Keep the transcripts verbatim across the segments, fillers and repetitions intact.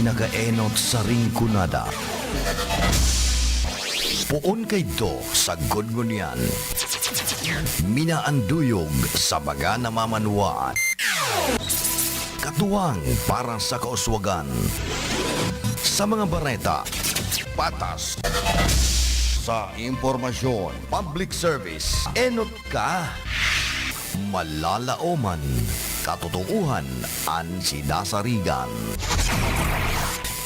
Nakaenot sa Rinconada. Poon kaidto sagkod ngunyan. Minaanduyog sa mga namamanwaan. Katuwang para sa kauswagan. Sa mga bareta, patas. Sa impormasyon, public service, enot ka. Malalaoman, katotoohan an sidasarigan.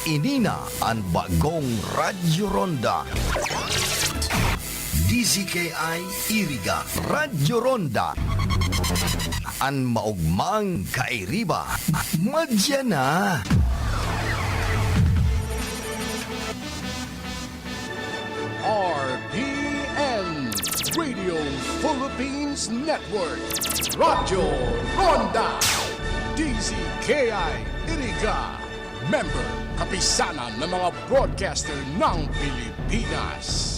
Ini na an bagong Radyo Ronda. D Z K I Iriga, Radyo Ronda. An maogmang kairiba, madya na. R P N, Radio Philippines Network, Radyo Ronda, D Z K I Iriga, member, Kapisanan ng mga Broadcaster ng Pilipinas.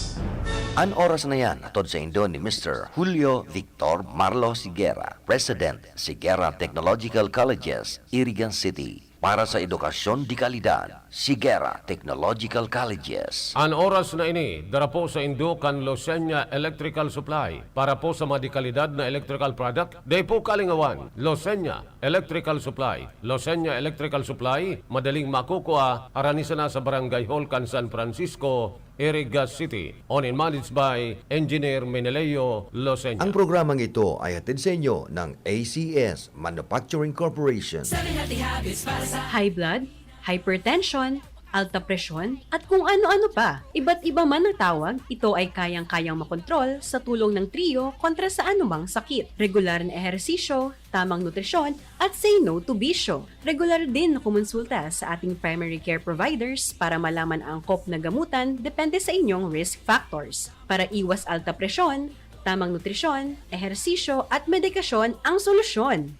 An oras na yan, hatod saindo ni Mister Julio Victor Marlo Sigera, President, Sigera Technological Colleges, Iriga City. Para sa edukasyon de kalidad, Sigera Technological Colleges. An oras na ini, dara po saindo kan Losenya Electrical Supply. Para po sa mga de kalidad na electrical product, dai po kalingawan. Losenya Electrical Supply. Losenya Electrical Supply, madaling makukua, harani sana sa Barangay Hall kan San Francisco, Iriga City. Owned and managed by Engineer Meneleo Losenya. Ang programang ito ay hatid sa inyo ng A C S Manufacturing Corporation. Seven healthy habits para sa High blood, hypertension, alta presyon, at kung ano-ano pa. Iba't iba man ang tawag, ito ay kayang-kayang makontrol sa tulong ng Trio kontra sa anumang sakit. Regular na ehersisyo, tamang nutrisyon, at say no to bisyo. Regular din na kumonsulta sa ating primary care providers para malaman ang angkop na gamutan depende sa inyong risk factors. Para iwas alta presyon, tamang nutrisyon, ehersisyo, at medikasyon ang solusyon.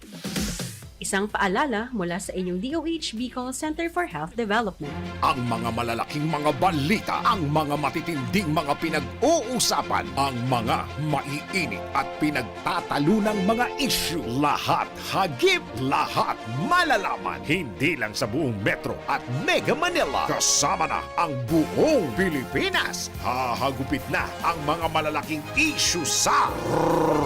Isang paalala mula sa inyong D O H Bicol Center for Health Development. Ang mga malalaking mga balita, ang mga matitinding mga pinag-uusapan, ang mga maiinit at pinagtatalunang mga isyu, lahat hagip, lahat malalaman, hindi lang sa buong Metro at Mega Manila, kasama na ang buong Pilipinas. Hahagupit na ang mga malalaking isyu sa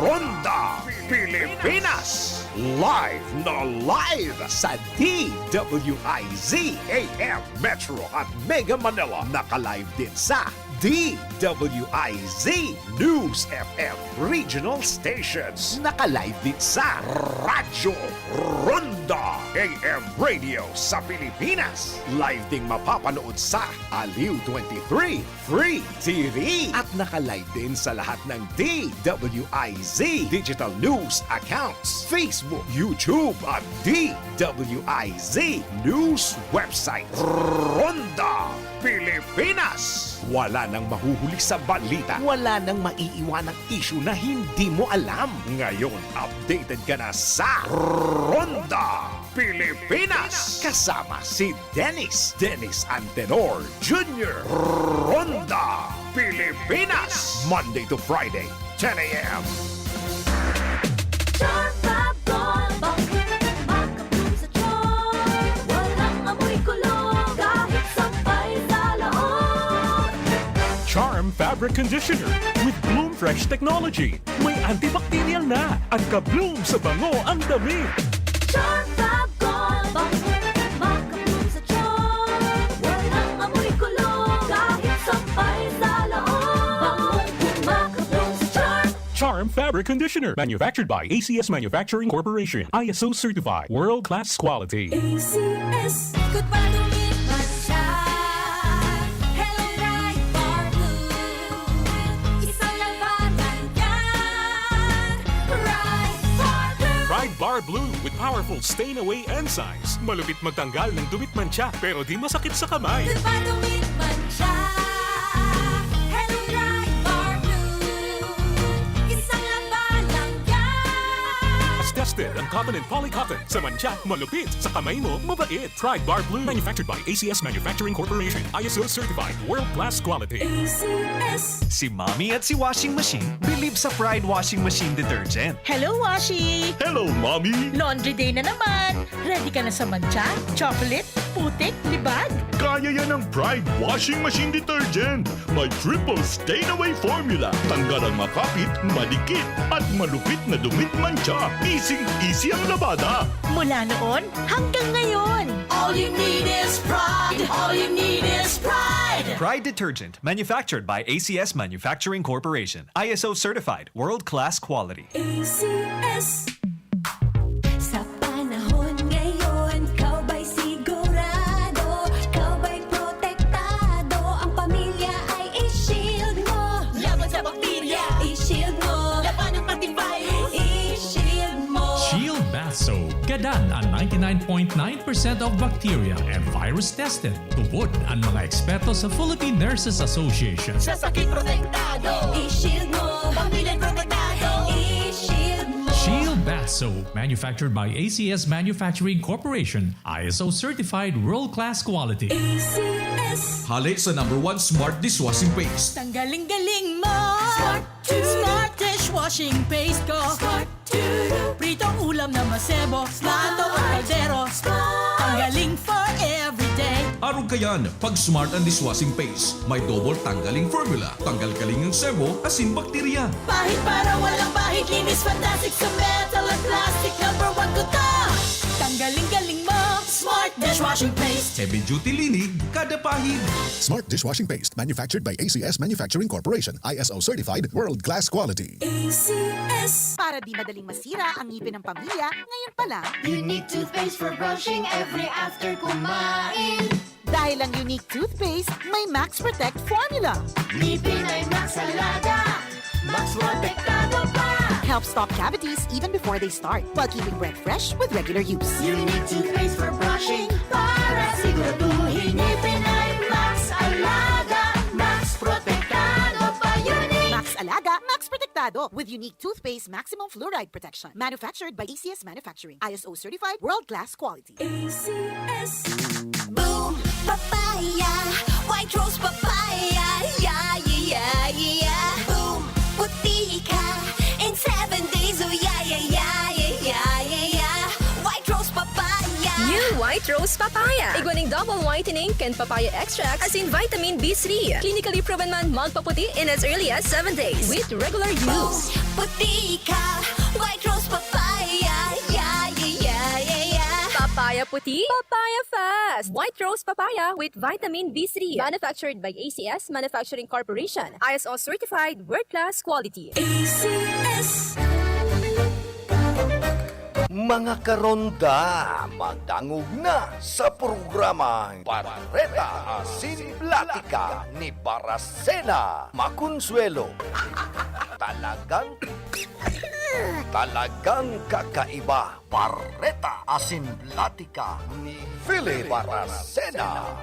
Ronda Pilipinas. Live na live sa D W I Z A M Metro at Mega Manila. Naka-live din sa D W I Z News F M Regional Stations. Naka-live din sa Radyo Ronda A M Radio sa Pilipinas. Live ding mapapanood sa Aliw twenty-three Free T V. At naka-live din sa lahat ng D W I Z Digital News accounts, Facebook, YouTube at D W I Z News website. Ronda Pilipinas. Wala nang mahuhuli sa balita. Wala nang maiiwanang isyu na hindi mo alam. Ngayon, updated ka na sa Ronda Pilipinas. Kasama si Dennis, Dennis Antenor Junior. Ronda Pilipinas. Monday to Friday, ten a.m. Charm Fab Gold, bangkit, makapul sa charm. Walang amoy kulog, kahit sampay sa loob. Charm Fabric Conditioner with Bloom Fresh Technology. May antibacterial na at ka-bloom sa bango ang damit. Charm Fab Gold, bangkit, makapul sa charm. Walang amoy kulog, kahit sampay sa loob. Bangong makapul sa charm. Charm Fabric Conditioner, manufactured by A C S Manufacturing Corporation, I S O certified, world-class quality. A C S. Good pa tumit man siya. Hello, Pride Bar Blue. Isang labanan yan. Pride Bar Blue. Pride Bar Blue with powerful stain away enzymes. Malupit magtanggal ng dumi at mantsa, pero di masakit sa kamay. Good pa tumit man siya. Hello, Pride Bar Blue. Isang labanan yan. As tested ang cotton and polycotton. Sa mantsa, malupit. Sa kamay mo, mabait. Pride Bar Blue. Manufactured by A C S Manufacturing Corporation. I S O certified. World class quality. A C S. Si Mommy at si Washing Machine believe sa Pride Washing Machine Detergent. Hello, Washi! Hello, Mommy! Laundry day na naman! Ready ka na sa mantsa, chocolate, Putik, libag? Kaya yan ng Pride Washing Machine Detergent. May triple stain away formula. Tanggal ang makapit, madikit, at malupit na dumi't mantsa. Easy-easy ang labada. Mula noon hanggang ngayon. All you need is Pride. All you need is Pride. Pride Detergent, manufactured by A C S Manufacturing Corporation. I S O certified, world-class quality. A C S. Sa panahon ngayon, ikaw ba'y sigurado? Ikaw ba'y protektado? Ang pamilya ay i-shield mo. Laban sa bakterya, i-shield mo. Labanan pati virus, i-shield mo. Shield Bath Soap. Gadan an ninety-nine point nine percent of bacteria and virus tested. Tubod an mga eksperto sa Philippine Nurses Association. Sa sakit protektado, i-shield mo. Pamilya protektado, i-shield mo. Shield Bath Soap, manufactured by A C S Manufacturing Corporation, I S O certified, world-class quality. A C S. Hale sa number one smart dishwashing paste. Tanggaling-galing mo. Smart. Smart dishwashing paste ko. Smart. Prito, ulam na masebo, plato o kaldero. Tanggaling for everyday. Arog kayan, pag Smart ang dishwashing paste, may double tanggaling formula. Tanggal-galing ang sebo, asin bakterya. Pahid para walang bahid, linis fantastic sa metal at plastic. Number one ko to. Tanggaling-galing mo, Smart dishwashing paste. Heavy duty linig, kada pahid. Smart dishwashing paste, manufactured by A C S Manufacturing Corporation, I S O certified, world class quality. A C S. Para di madaling masira ang ngipin ng pamilya, ngayon pa lang. Unique toothpaste for brushing every after kumain. Dahil ang Unique Toothpaste may Max Protect Formula. Ngipin ay Max Alaga, Max Protektado pa. Helps stop cavities even before they start, while keeping breath fresh with regular use. Unique Toothpaste for brushing, para siguraduhin ngipin ay Max Alaga, Max Protektado pa. Unique. Max Alaga, Max Protektado with Unique Toothpaste Maximum Fluoride Protection. Manufactured by A C S Manufacturing. I S O certified, world class quality. A C S. Boom! Papaya! White Rose Papaya! Yeah, yeah, yeah, yeah! Boom! Puti ka in seven days! Oh, yeah, yeah, yeah! White Rose Papaya! New White Rose Papaya! Igwa ning double whitening kan papaya extract asin vitamin B three. Clinically proven man magpaputi in as early as seven days with regular use. Boom! Puti ka! White Rose Papaya! Yeah, yeah, yeah, yeah, yeah! Papaya puti, papaya fast! White Rose Papaya with vitamin B three. Manufactured by A C S Manufacturing Corporation. I S O certified, world class quality. A C S. Mga karonda, madangog na sa programang Bareta Asin Platika ni Barasena Maconsuelo. Talagang, talagang kakaiba. Bareta Asin Platika ni Philip Barasena.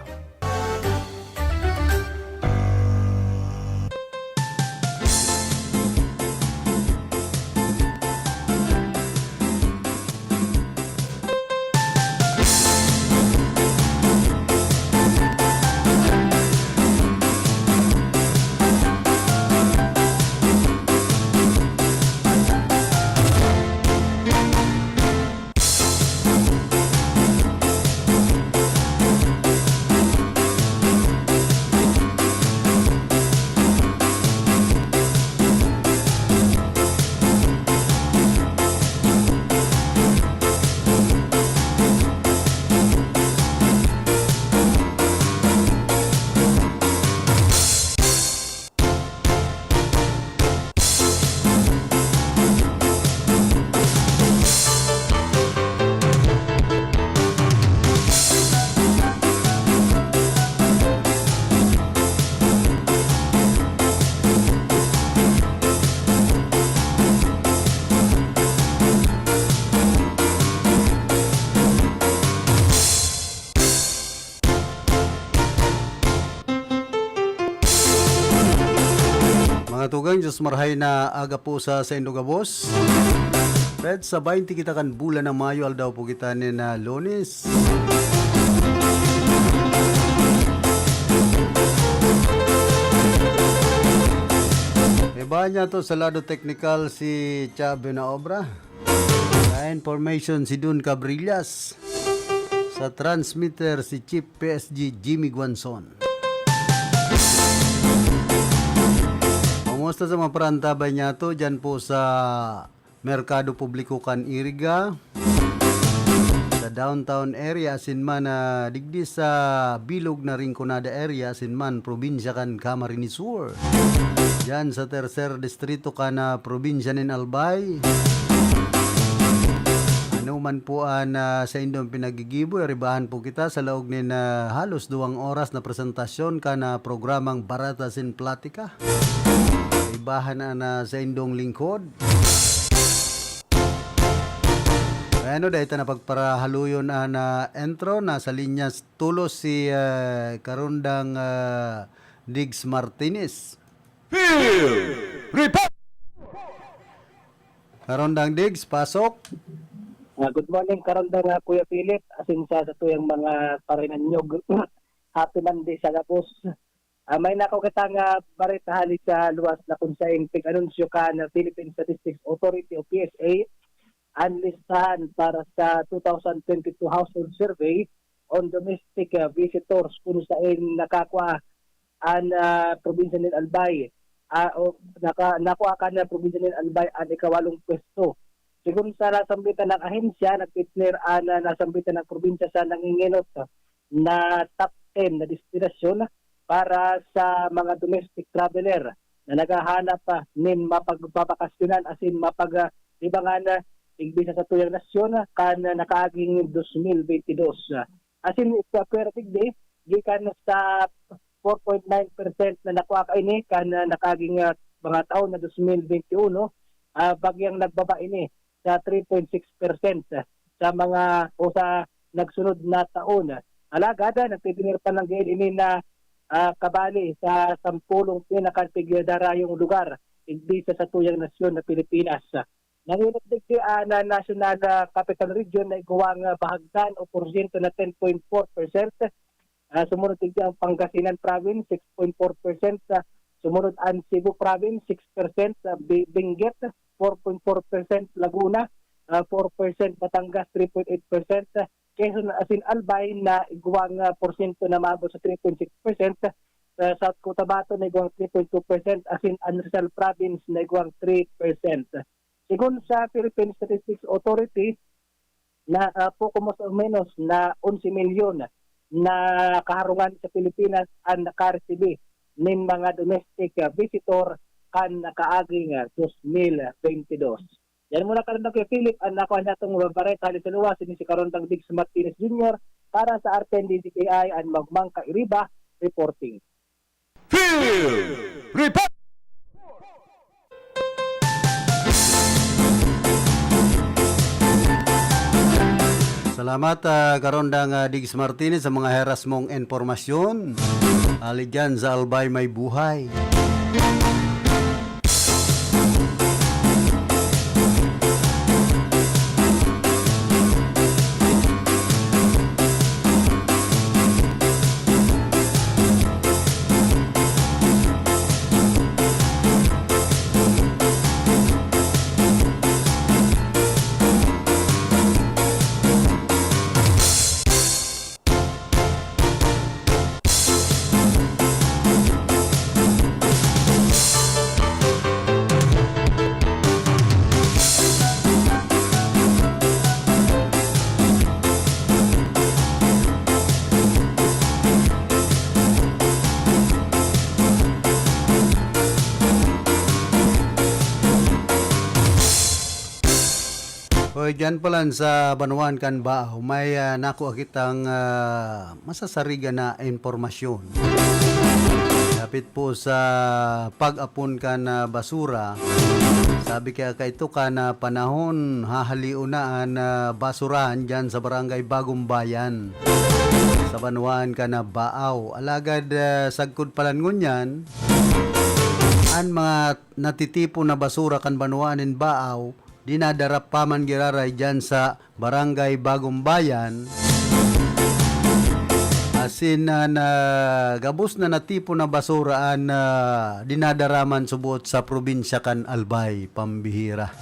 Mga tugang, Diyos marhay na aga po sa saindo gabos. Petsa baynte kita kan bulan na Mayo, aldaw po kita nin, ah, Lunes. Iba niya to sa lado teknikal si Cha Buenaobra. Sa information si Dun Cabrillas. Sa transmitter, si Chief P S G Jimmy Guanzon. Kumusta sa mga parantabay niyato dyan po sa Merkado Publiko kan Iriga, sa downtown area, asin man, ah, digdi sa bilog na Rinconada area, asin man probinsya kan Camarines Sur. Diyan sa tercer distrito kan, ah, probinsya nin Albay. Ano man po an, ah, saindong pinagigibo, aribahan po kita sa laog nin, ah, halos duwang oras na presentasyon kan, ah, programang Bareta sin Platika. Ibahan na, na sa indong lingkod. Bueno, dahil ta na pagparahaluyon an, ah, intro, nasa linya tolos si, ah, Karondang, ah, Diggs Martinez. Field Report! Karondang Diggs, pasok. Ah, good morning, Karondang, ah, Kuya Philip. Asin sa, sa tuyang mga parinanyog. Happy Monday sa gabos. Ah, may nako kita nga bareta hali sa luwas na kung saing pig-anunsyo kan Philippine Statistics Authority o P S A, ang listahan para sa two thousand twenty-two household survey on domestic, ah, visitors kung sain nakakua an, ah, probinsya nin Albay. Ah, o, naka-, nakua kan probinsya nin Albay an ikawalong pwesto. Sigon sa nasambitan ng ahensya, nagtitner an, ah, nasambitan ng probinsya sa nangingenot na top ten na destinasyon para sa mga domestic traveler na naghahanap, ah, nin mapagbabakasyonan asin mapag, ah, libangan, ah, igbi sa satuyang nasyon, ah, kan, ah, nakaaging dos mil bentidós. Asin, sa pwera digdi, gikan sa four point nine percent na nakua kaini kan, ah, nakaaging, ah, mga taon na dos mil benti uno, ah, bagyang nagbaba ini sa three point six percent sa mga o sa nagsunod na taon. Alagad, ah, nagtitiner pa lang gayon ini na, ah, kabali sa sampulong pinakapigdarayong lugar digdi sa satuyang nasyon na Pilipinas. Nanginot digdi, ah, na National, ah, Capital Region na igwang, ah, bahagdan o porsyento na ten point four percent. Ah, sumunod digdi ang Pangasinan Province, six point four percent. Ah, sumunod ang Cebu Province, six percent. Ah, Bi-, Benguet, four point four percent. Laguna, ah, four percent. Batangas, three point eight percent. Ah, Quezon asin Albay na igwang, ah, porsyento na maabot sa three point six percent. Sa South Cotabato na igwang three point two percent. Asin ang Rizal Province na igwang three percent. Sigon sa Philippine Statistics Authority, na, ah, poko mas o menos na onse milyon na kaharungan sa Pilipinas ang nakaresibi nin mga domestic, ah, visitor kan nakaaging, ah, dos mil bentidós. Yan muna, Karondang Kuya Philip, ang nakuha natong bareta hali sa luwas, ini si Karondang Diggs Martinez Junior para sa R T N D Z K I, ang Magmang Kairiba, reporting. Field Report! Salamat, ah, Karondang, ah, Diggs Martinez, sa mga heras mong impormasyon. Ali dyan sa Albay May Buhay. Hoy, dyan palan sa banwaan kan Baaw, may, ah, nakuha kitang, ah, masasarigan na impormasyon. Dapit po sa pag-apon kan, ah, basura, sabi kaya kaito kan, ah, panahon, hahalion na an, ah, basurahan dyan sa Barangay Bagong Bayan, sa banwaan kan, ah, Baaw. Alagad, ah, sagkod palan ngunyan, an mga natitipon na basura kan banwaan nin Baaw, dinadara pa man giraray diyan sa Barangay Bagong Bayan. Asin na, na gabos na natipon na basura an, ah, dinadara man subot sa probinsya kan Albay, pambihira.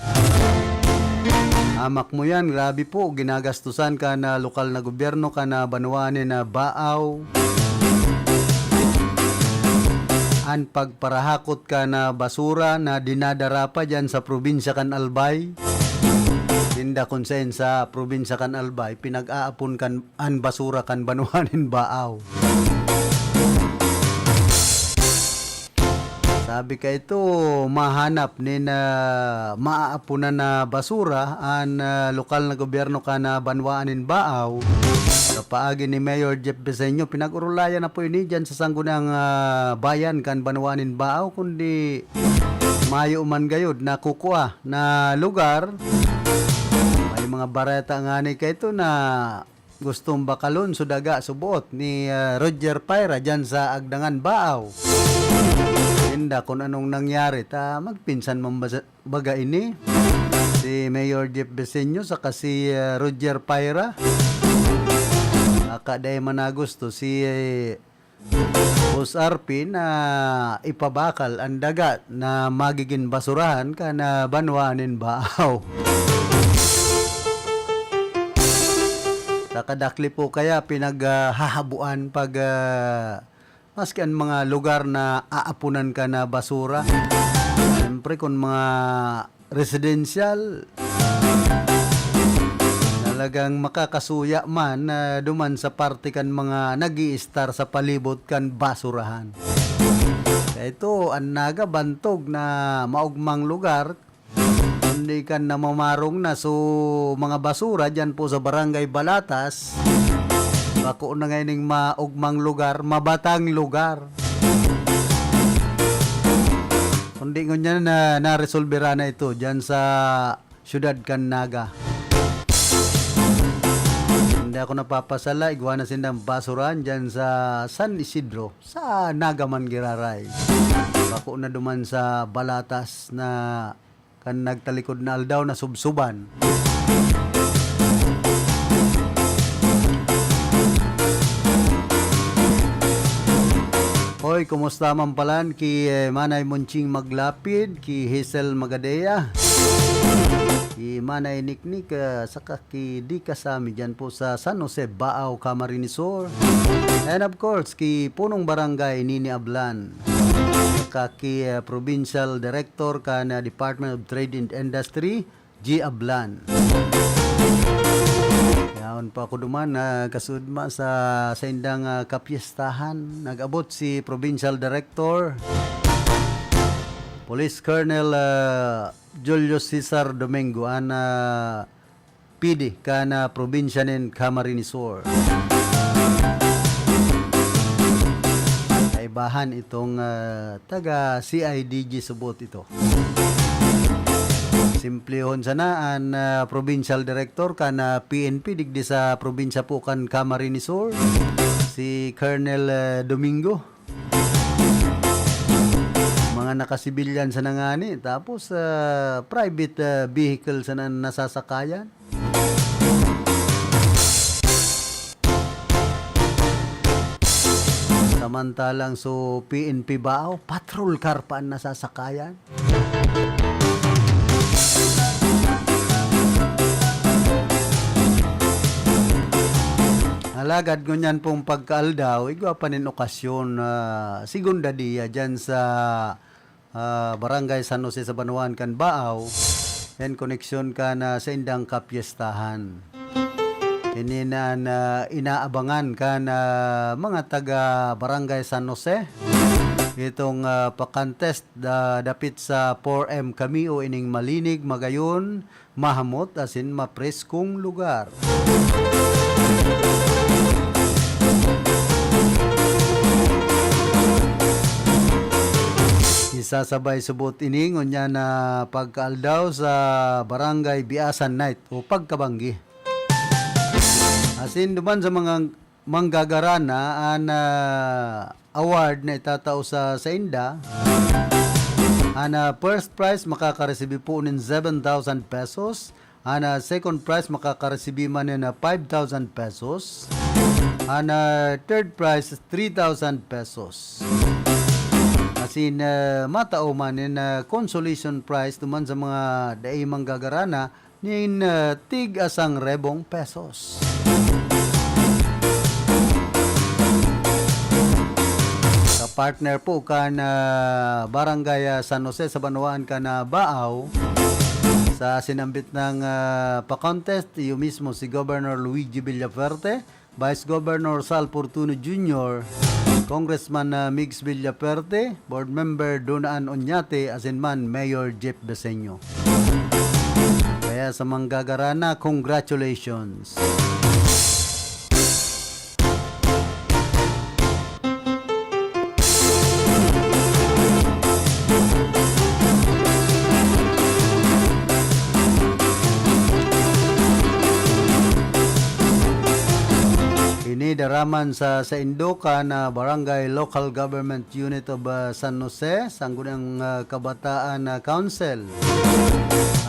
Hamak mo yan, grabe po, ginagastusan kan, ah, lokal na gobyerno kan, ah, banwaan nin, ah, Baaw. An pagparahakot kan, ah, basura na dinadara pa diyan sa probinsya kan Albay. Ninda kun saen sa probinsya kan Albay, pinag-aapon kan an basura kan banwaan nin Baaw. Sabi ka ito, mahanap nin, ah, maaapunan na basura an, ah, lokal na gobyerno kan, ah, banwaan nin Baaw. Sa paagi ni Mayor Jeff Biseño, pinag-orolayan na po ini diyan sa Sangguniang, ah, Bayan kan banwaan nin Baaw, kundi mayo man gayod na kukua na lugar. May mga bareta ngani kaito na gustong bakalon so daga suboot ni, ah, Roger Paira diyan sa Agdangan, Baaw. Ninda kun anong nangyari, ta magpinsan man ba sa, baga ini? Si Mayor Jeff Biseño saka si, ah, Roger Paira. Baka dai man nagusto si, eh, Boss Arpin na ipabakal an daga na magigin basurahan kan, ah, banwaan nin Baaw. Sa kadakli po kaya pinaghahabuan pag, ah, maski an mga lugar na aapunan ka na basura. Siyempre, kung mga residential, talagang makakasuya man, ah, duman sa parte kan mga nag-i-istar sa palibot kan basurahan. Kaya ito, an Naga bantog na maogmang lugar, kundi kan namamarong na so mga basura diyan po sa Barangay Balatas, bako na nga ining maogmang lugar, mabatang lugar. Kundi ngunyan na naresolbera na ito diyan sa siyudad kan Naga. Hindi ako napapasala, igwa na sindang basurahan diyan sa San Isidro, sa Naga man giraray. Bako na duman sa Balatas na kan nagtalikod na aldaw na subsuban. Hoy, kumusta man palan ki, eh, Manay Monching Maglapid, ki Hazel Magadea, ki Manay Niknik, ah, saka ki Dika Sami dyan po sa San Jose, Baao, Camarines Sur. And of course, ki Punong Barangay Nini Ablan, saka ki, ah, Provincial Director kan, ah, Department of Trade and Industry, G. Ablan. Yaon pa ako duman, ah, kasudma sa saindang, ah, kapyestahan. Nag-abot si Provincial Director, Police Colonel, ah, Julio Cesar Domingo, an, ah, P D kan, ah, probinsya nin Camarines Sur. Kaibahan itong, ah, taga C I D G subot ito. Simplihon sana an, ah, provincial director kan, ah, P N P digdi sa probinsya po kan Camarines Sur, si Colonel, ah, Domingo. Mga nakasibilyan sana ngani, tapos, ah, private, ah, vehicle sana an nasasakayan. Samantalang so P N P Baao, patrol car pa an nasasakayan. Alagad ngunyan pong pagkaaldaw, igwa pa nin okasyon, ah, segunda dia dyan sa, ah, Barangay San Jose sa banwaan kan Baao, yan koneksyon kan saindang kapyestahan. Ini na, na inaabangan kan, ah, mga taga Barangay San Jose. Itong, ah, pa-contest, ah, dapit sa four M Cameo ining malinig, magayon, mahamot asin mapreskong lugar. Isasabay subot ini ngunyan na pagkaaldaw sa Barangay Biasan Night o pagkabanggi. Asin duman sa mga manggagarana an, ah, award na itatao sa sainda. An, ah, first prize makakaresibi po nin seven thousand pesos. An, ah, second prize makakaresibi man nin, ah, five thousand pesos. An, ah, third prize, three thousand pesos. Asin, ah, matao man nin, ah, consolation prize duman sa mga dai manggagarana nin, ah, tig-a sangrebong pesos. Kapartner po kan, ah, Barangay, ah, San Jose sa banwaan kan, ah, Baao, sa sinambit ng, ah, pa-contest, iyo mismo si Governor Luigi Villafuerte, Vice Governor Sal Fortuno Junior, Congressman, ah, Migs Villafuerte, Board Member Donaan Oñate, asin man Mayor Jeff Beseño. Kaya sa manggagarana, congratulations! Ini daraman sa, sa Indoka na Barangay Local Government Unit of, ah, San Jose, Sangguniang, ah, Kabataan, ah, Council,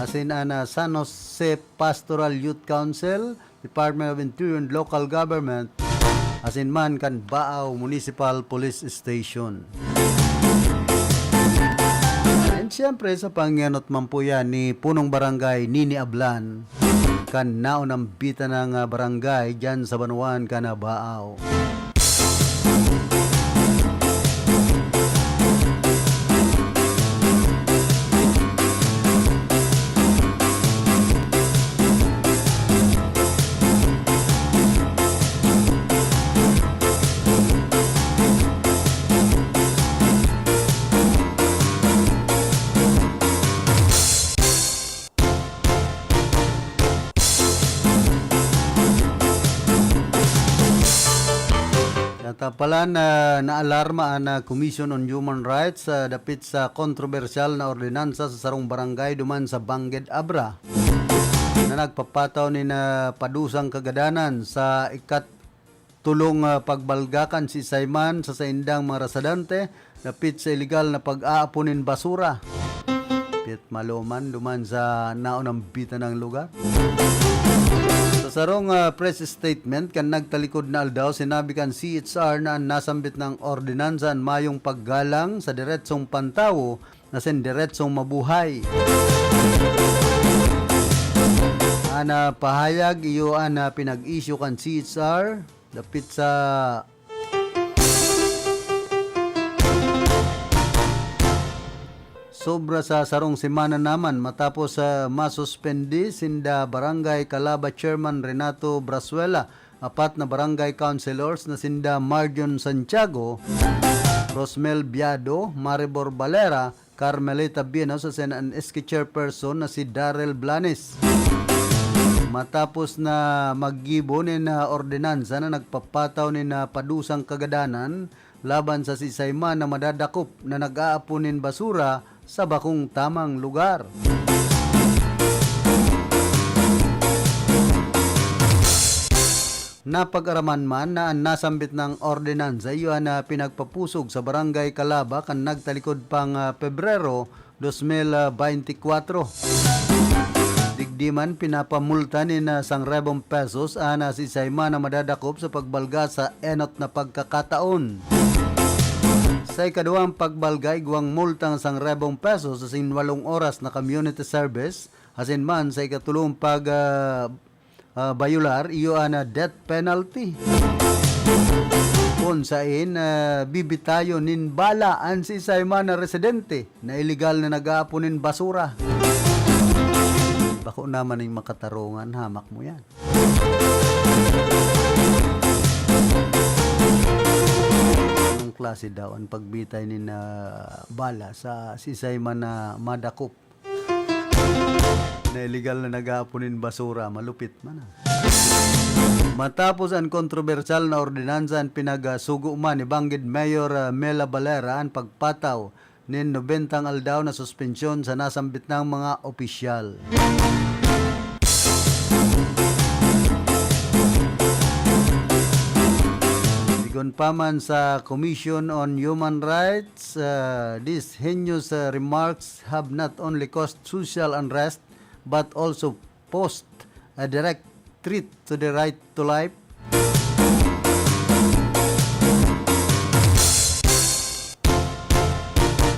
asin an, ah, San Jose Pastoral Youth Council, Department of Interior and Local Government, asin man kan Baao Municipal Police Station. And siyempre, sa pangenot man po yan ni Punong Barangay Nini Ablan, kan naunambitan ng, ah, barangay dyan sa banwaan kan Baao. Kaya ta pala na naalarma an, ah, Commission on Human Rights, ah, dapit sa kontrobersyal na ordinansa sa sarong barangay duman sa Banged Abra na nagpapataw nin, ah, padusang kagadanan sa ikat tulong, ah, pagbalga kan siisay man sa saindang mga residente dapit sa iligal na pag-aapon nin basura. Pit maloman duman sa naunambitan ng lugar. Sa sarong, ah, press statement kan nagtalikod na aldaw, sinabi kan C H R na an nasambit na ordinansa an mayong paggalang sa diretsong pantawo na asin diretsong mabuhay. An, ah, pahayag iyo an, ah, pinag-issue kan C H R dapit sa sobra sa sarong semana naman matapos, ah, masuspendi sinda Barangay Calaba Chairman Renato Brasuela, apat na barangay councilors na sinda Marjon Santiago, Rosmel Biado, Maribor Valera, Carmelita Bienos asin an S K chairperson na si Darrell Blanes. Matapos na maggibo nin, ah, ordinansa na nagpapataw nin, ah, padusang kagadanan laban sa siisay man na madadakop na nag-aapon nin basura sa bakong tamang lugar. Napag-araman man na an nasambit na ordinansa iyo an, ah, pinagpapusog sa Barangay Calaba kan nagtalikod pang, ah, Pebrero dos mil beintikwatro. Digdi man pinapamulta nin, ah, sangrebong pesos an, ah, siisay man na madadakop sa pagbalga sa enot na pagkakataon. Sa ikaduwang pagbalga, igwang multang sangrebong pesos asin walong oras na community service, asin man sa ikatulong pag, ah, ah, bayular, iyo an, ah, death penalty. Kun sain, ah, bibitayon nin bala an siisay man na residente na iligal na nag-aapon nin basura. Bako naman ning makatarungan, hamak mo yan. Anong klase daw ang pagbitay nin, ah, bala sa siisay man na madakop na iligal na nag-aapon nin basura, malupit man, ah. Matapos an kontrobersyal na ordinansa, an pinagsugo man ni Bangid Mayor, ah, Mela Valera an pagpataw nin nobentang aldaw na suspensyon sa nasambit na mga opisyal. Sigon pa man sa Commission on Human Rights, ah, these heinous, ah, remarks have not only caused social unrest but also posed a direct threat to the right to life.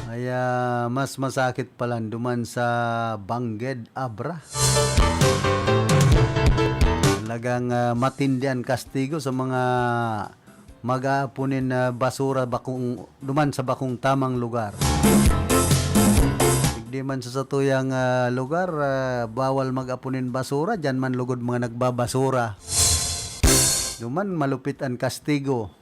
Kaya mas masakit pa lang duman sa Banged Abra. Talagang, ah, matindi an kastigo sa mga mag-aapon nin, ah, basura bakong, duman sa bakong tamang lugar. Digdi man sa satuyang, ah, lugar, ah, bawal mag-apon nin basura, diyan man lugod mga nagbabasura. Duman malupit an kastigo.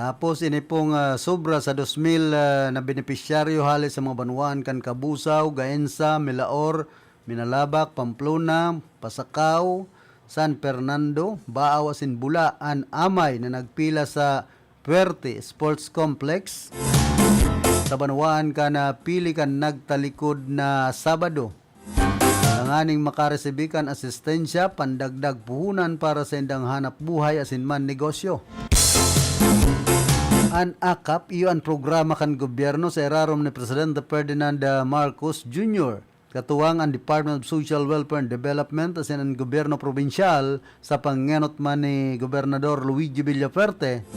Tapos, ini pong, ah, sobra sa dos mil, ah, na benepisyaryo hale sa mga banwaan kan Cabusao, Gaenza, Milaor, Minalabac, Pamplona, Pasacao, San Fernando, Baao asin Bula an amay na nagpila sa Fuerte Sports Complex sa banwaan kan pili kan nagtalikod na Sabado, tanganing makaresibi kan asistensya, pandagdag puhunan para sa indang hanap buhay asin man negosyo. An akap iyo an programa kan gobyerno sa irarom ni Presidente Ferdinand Marcos Junior, katuwang an Department of Social Welfare and Development asin an gobyerno probinsyal sa pangenot man ni Gobernador Luigi Villafuerte,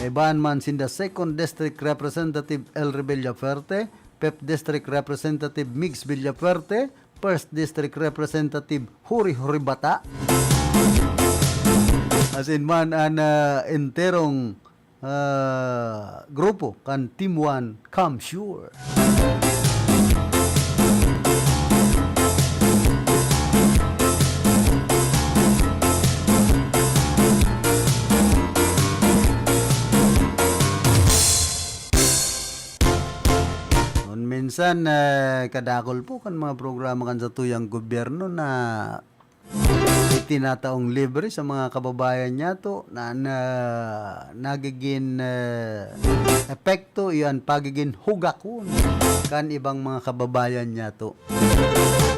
kaibahan man sinda Second District Representative Elry Villafuerte, Fifth District Representative Migs Villafuerte, First District Representative Huri Huri Bata, asin man an, ah, enterong, ah, grupo kan Team One, Come Sure. Ngon minsan, eh, kadakol po kan mga programa kan satuyang gobyerno na itinataong libre sa mga kababayan niyato na, na nagigin, eh, epekto iyan pagigin hugakon kan ibang mga kababayan niyato.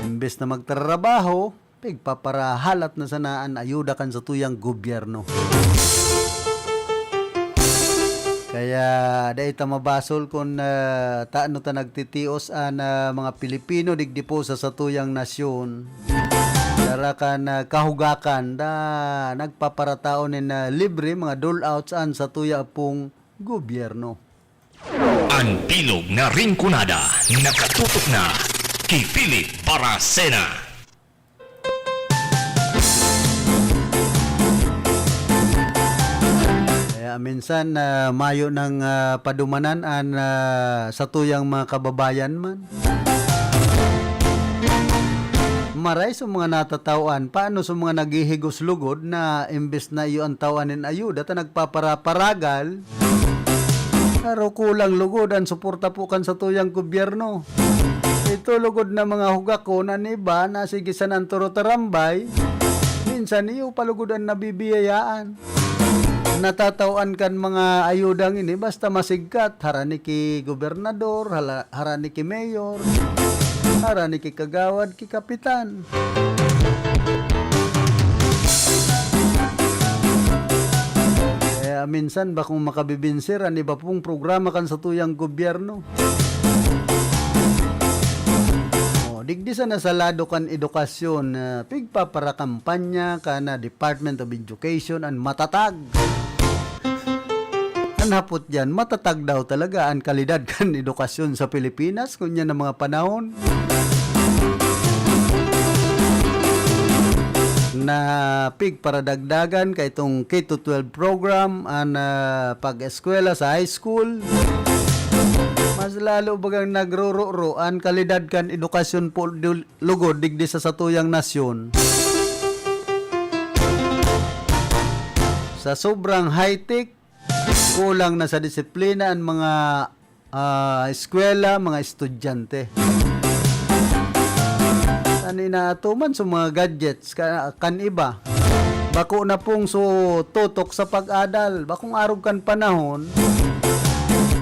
Imbes na magtrabaho, pigpaparahalat na sana an ayuda kan satuyang gobyerno. Kaya dai ta mabasol kun, ah, tano ta nagtitios an, ah, mga Pilipino digdi po sa satuyang nasyon. Dara kan, ah, kahugakan da nagpaparataon nin, ah, libre mga dole outs an satuya pong gobyerno. An bilog na Rinconada nakatutok na ki Philip Baracena. Kaya minsan, ah, mayo nang, ah, padumanan an, ah, satuyang mga kababayan man. Maray sa mga natatawan, paano sa mga naghihigos lugod na imbes na iyo an tawan nin ayuda ta nagpaparaparagal? Pero kulang lugod an suporta po kan satuyang gobyerno. Ito lugod na mga hugakon, an iba na sige sa nanturotarambay, minsan iyo pa lugod an nabibiyayaan. Natatawan kan mga ayudang ini basta masigkat, harani ki gobernador, hala-, harani ki mayor, harani ki kagawad, ki kapitan. Kaya minsan bakong makabibinsir an iba pong programa kan satuyang gobyerno. O, digdi sana sa lado kan edukasyon, ah, pigpaparakampanya kan, ah, Department of Education an matatag. An hapot diyan, matatag daw talaga an kalidad kan edukasyon sa Pilipinas ngunyan na mga panahon? Na pigparadagdagan kaitong K to twelve program an, ah, pag-eskwela sa high school. Mas lalo bagang nagrururo an kalidad kan edukasyon po dul-, lugod digdi sa satuyang nasyon. Sa sobrang high-tech, kulang na sa disiplina an mga, ah, eskwela, mga estudyante. An inaatuman sa mga gadgets ka-, kan iba. Bako na pong so tutok sa pag-adal. Bakong arog kan panahon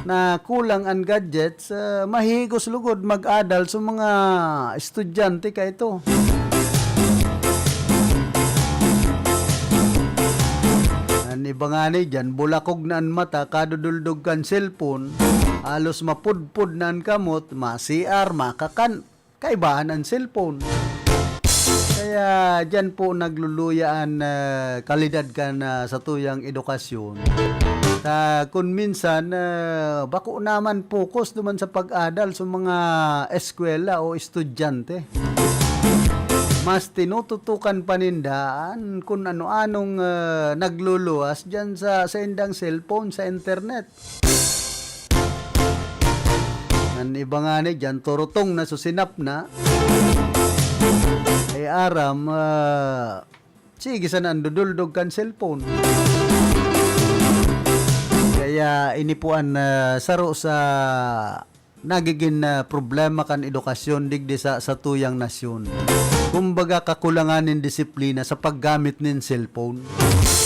na kulang an gadgets, ah, mahigos lugod mag-adal sa mga estudyante kaito. An iba ngani diyan, bulakog na an mata, kaduduldog kan cellphone, halos mapudpod na an kamot, ma-C R, makakan, kaibahan an cellphone. Kaya diyan po nagluluya an, ah, kalidad kan, ah, satuyang edukasyon. Ta kun minsan, ah, bako naman focus duman sa pag-adal sa mga eskwela o estudyante. Mas tinututukan pa ninda an kun ano-anong, ah, nagluluwas diyan sa saindang cellphone, sa internet. An iba ngani diyan, turutong na, susinap na. Ay aram, ah, sige sana an duduldog kan cellphone. Kaya ini po an, ah, saro sa nagigin, ah, problema kan edukasyon digdi sa satuyang nasyon. Kumbaga, kakulangan nin disiplina sa paggamit nin cellphone,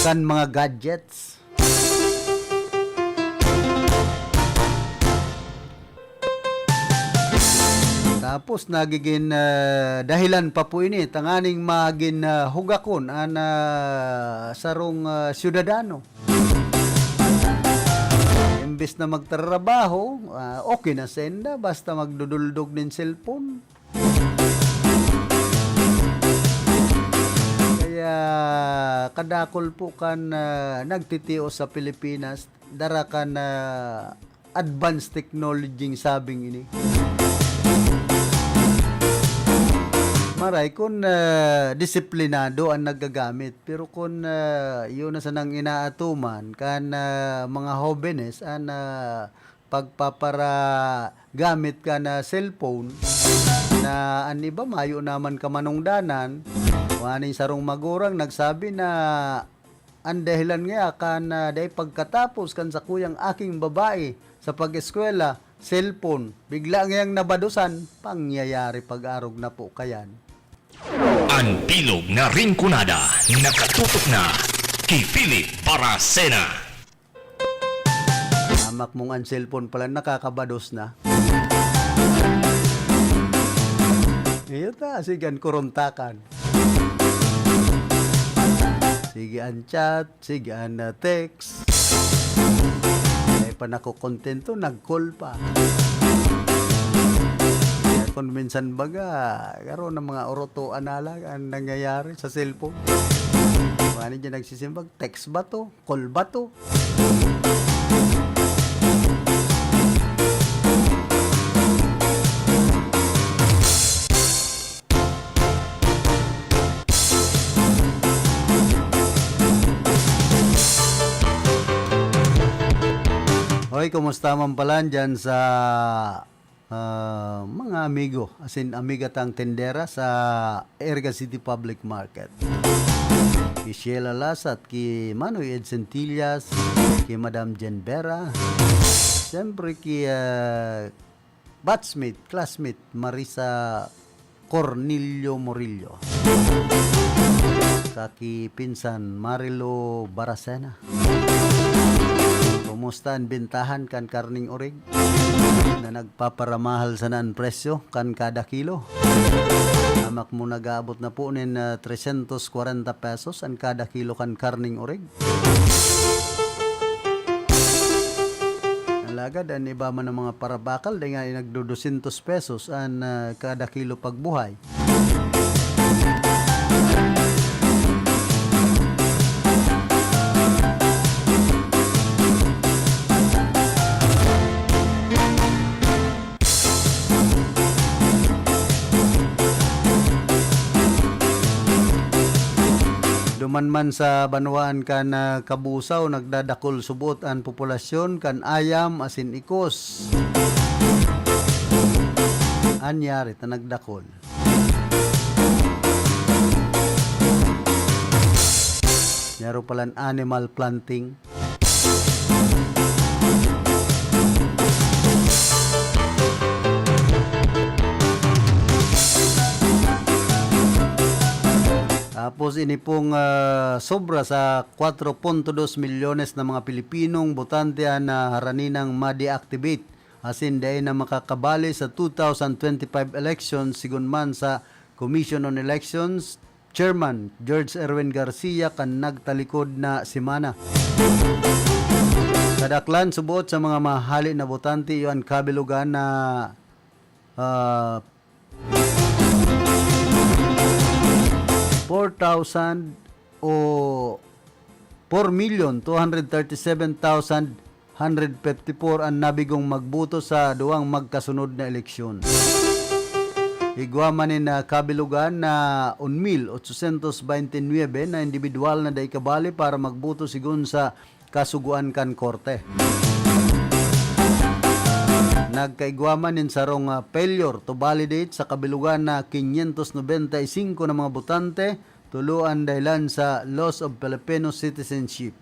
kan mga gadgets. Tapos nagigin, ah, dahilan pa po ini tanganing magin, ah, hugakon an, ah, sarong, ah, syudadano. Imbes na magtrabaho, ah, okay na senda basta magduduldog nin cellphone. Kaya kadakol po kan, ah, nagtitios sa Pilipinas, dara kan, ah, advanced technology sabing ini. Maray kun, ah, disiplinado an naggagamit, pero kun, ah, iyo na sanang inaatuman kan, ah, mga hobenes an, ah, pagpaparagamit kan, ah, cellphone, na an iba mayo naman kamanungdanan. Waning sarong magurang nagsabi na an dahilan ngaya kan, ah, dai pagkatapos kan sakuyang aking babae sa pag-eskwela, cellphone, bigla ngayang nabadosan, pangyayari pag-arog na po kayan. An bilog na Rinconada, nakatutok na ki Philip Baracena. Hamak mong an cellphone pala, nakakabados na. Iyo ta, sige an kuruntakan. Sige an chat, sige an, ah, text. Dai pa nakokontento, nag-call pa. Kaya kun minsan baga, garo na mga urotoan na lang an nangyayari sa cellphone. Kung ano dyan nagsisimbag, text ba to? Call ba to? Hoy, kumusta man pala dyan sa, ah, mga amigo, asin amiga tang tindera sa Erga City Public Market? Ki Sheila Lasat, ki Manoy Ed Centillas, ki Madam Jen Vera, siyempre ki, ah, batchmate, classmate, Marisa Cornelio Murillo. Saki pinsan, Marilo Baracena. Kumusta an bentahan kan karning orig na nagpaparamahal sana an presyo kan kada kilo? Hamak mo nag-aabot na po nin, ah, trescientos cuarenta pesos an kada kilo kan karning orig. Alagad an iba man ang mga parabakal, dai nga nagdo dosyentos pesos an, ah, kada kilo pagbuhay. Duman man sa banwaan kan, ah, Kabusaw, nagdadakul subot an populasyon kan ayam asin ikos. An yari ta nagdakul. Yaro palan animal planting. Tapos ini pong, ah, sobra sa kwatro punto dos milyones na mga Pilipinong botante an, ah, harani nang ma-deactivate asin dai na makakabali sa two thousand twenty-five elections, sigon man sa Commission on Elections Chairman George Erwin Garcia kan nagtalikod na semana. Kadaklan subot sa mga mahali na botante iyo an kabilogan na, ah, four thousand o four million two hundred thirty-seven thousand hundred fifty-four an nabigong magboto sa duwang magkasunod na eleksyon. Igwa man nin, ah, kabilugan na un mil otsosyentos baynte nuebe na indibidwal na dai kabali para magboto, sigon sa kasugoan kan korte. Nagkaigwa man nin sarong, ah, failure to validate sa kabilugan na kinyentos nobenta y singko na mga botante, tulo an dahilan sa loss of Filipino citizenship.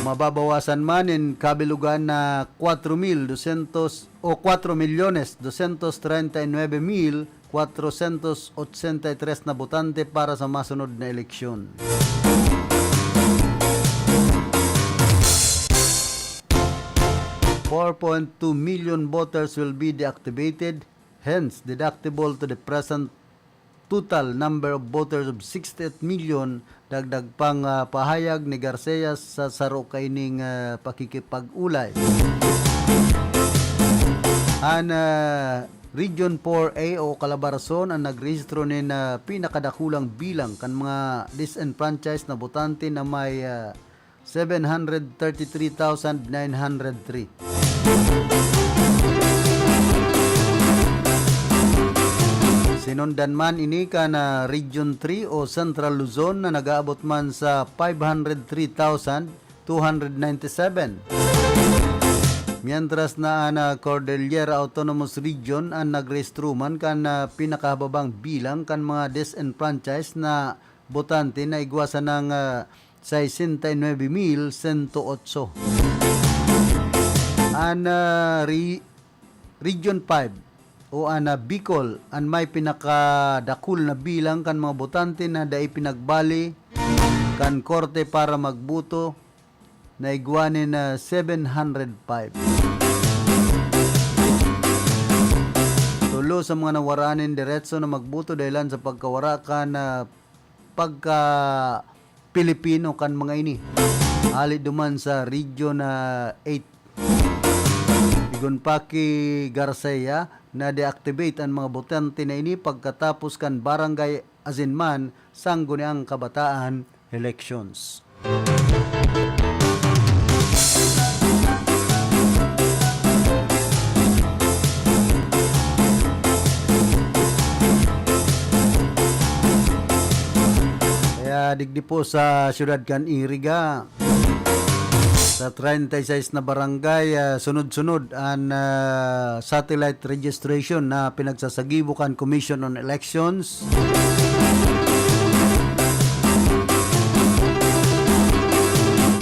Mababawasan man nin kabilugan na kwatro mil dosyentos o kwatro milyones dosyentos treinta y nuebe mil kwatrosyentos otsenta y tres na botante para sa masunod na eleksyon. Four point two million voters will be deactivated, hence deductible to the present total number of voters of sixty-eight million, dagdag pang, ah, pahayag ni Garcia sa saro kaining, ah, pakikipag-ulay. An, ah, Region four A o Calabarzon an nagrehistro nin, ah, pinakadakulang bilang kan mga disenfranchised na botante na may, ah, seven hundred thirty-three thousand nine hundred three. Sinundan man ini kan, ah, Region three o Central Luzon na nag-aabot man sa five hundred three thousand two hundred ninety-seven. Mientras na an, ah, Cordillera Autonomous Region an nagrehistro man kan, ah, pinakahababang bilang kan mga disenfranchised na botante na igwa sanang, ah, sesenta y nuebe mil sento otso. An, ah, re-, Region five o an, ah, Bicol an may pinakadakul na bilang kan mga botante na dai pinagbali kan korte para magboto, na igwa nin, ah, seven hundred five. Tulo sa mga nawaraan nin deretso na magboto dahilan sa pagkawara kan, ah, pagka-Pilipino kan mga ini. Hali duman sa Region, ah, eight. Sigon pa ki Garcia, na-deactivate an mga botante na ini pagkatapos kan barangay asin man Sangguniang Kabataan elections. Kaya digdi po sa siyudad kan Iriga, sa treinta y seis na barangay, ah, sunod-sunod an, ah, satellite registration na pinagsasagibo kan Commission on Elections.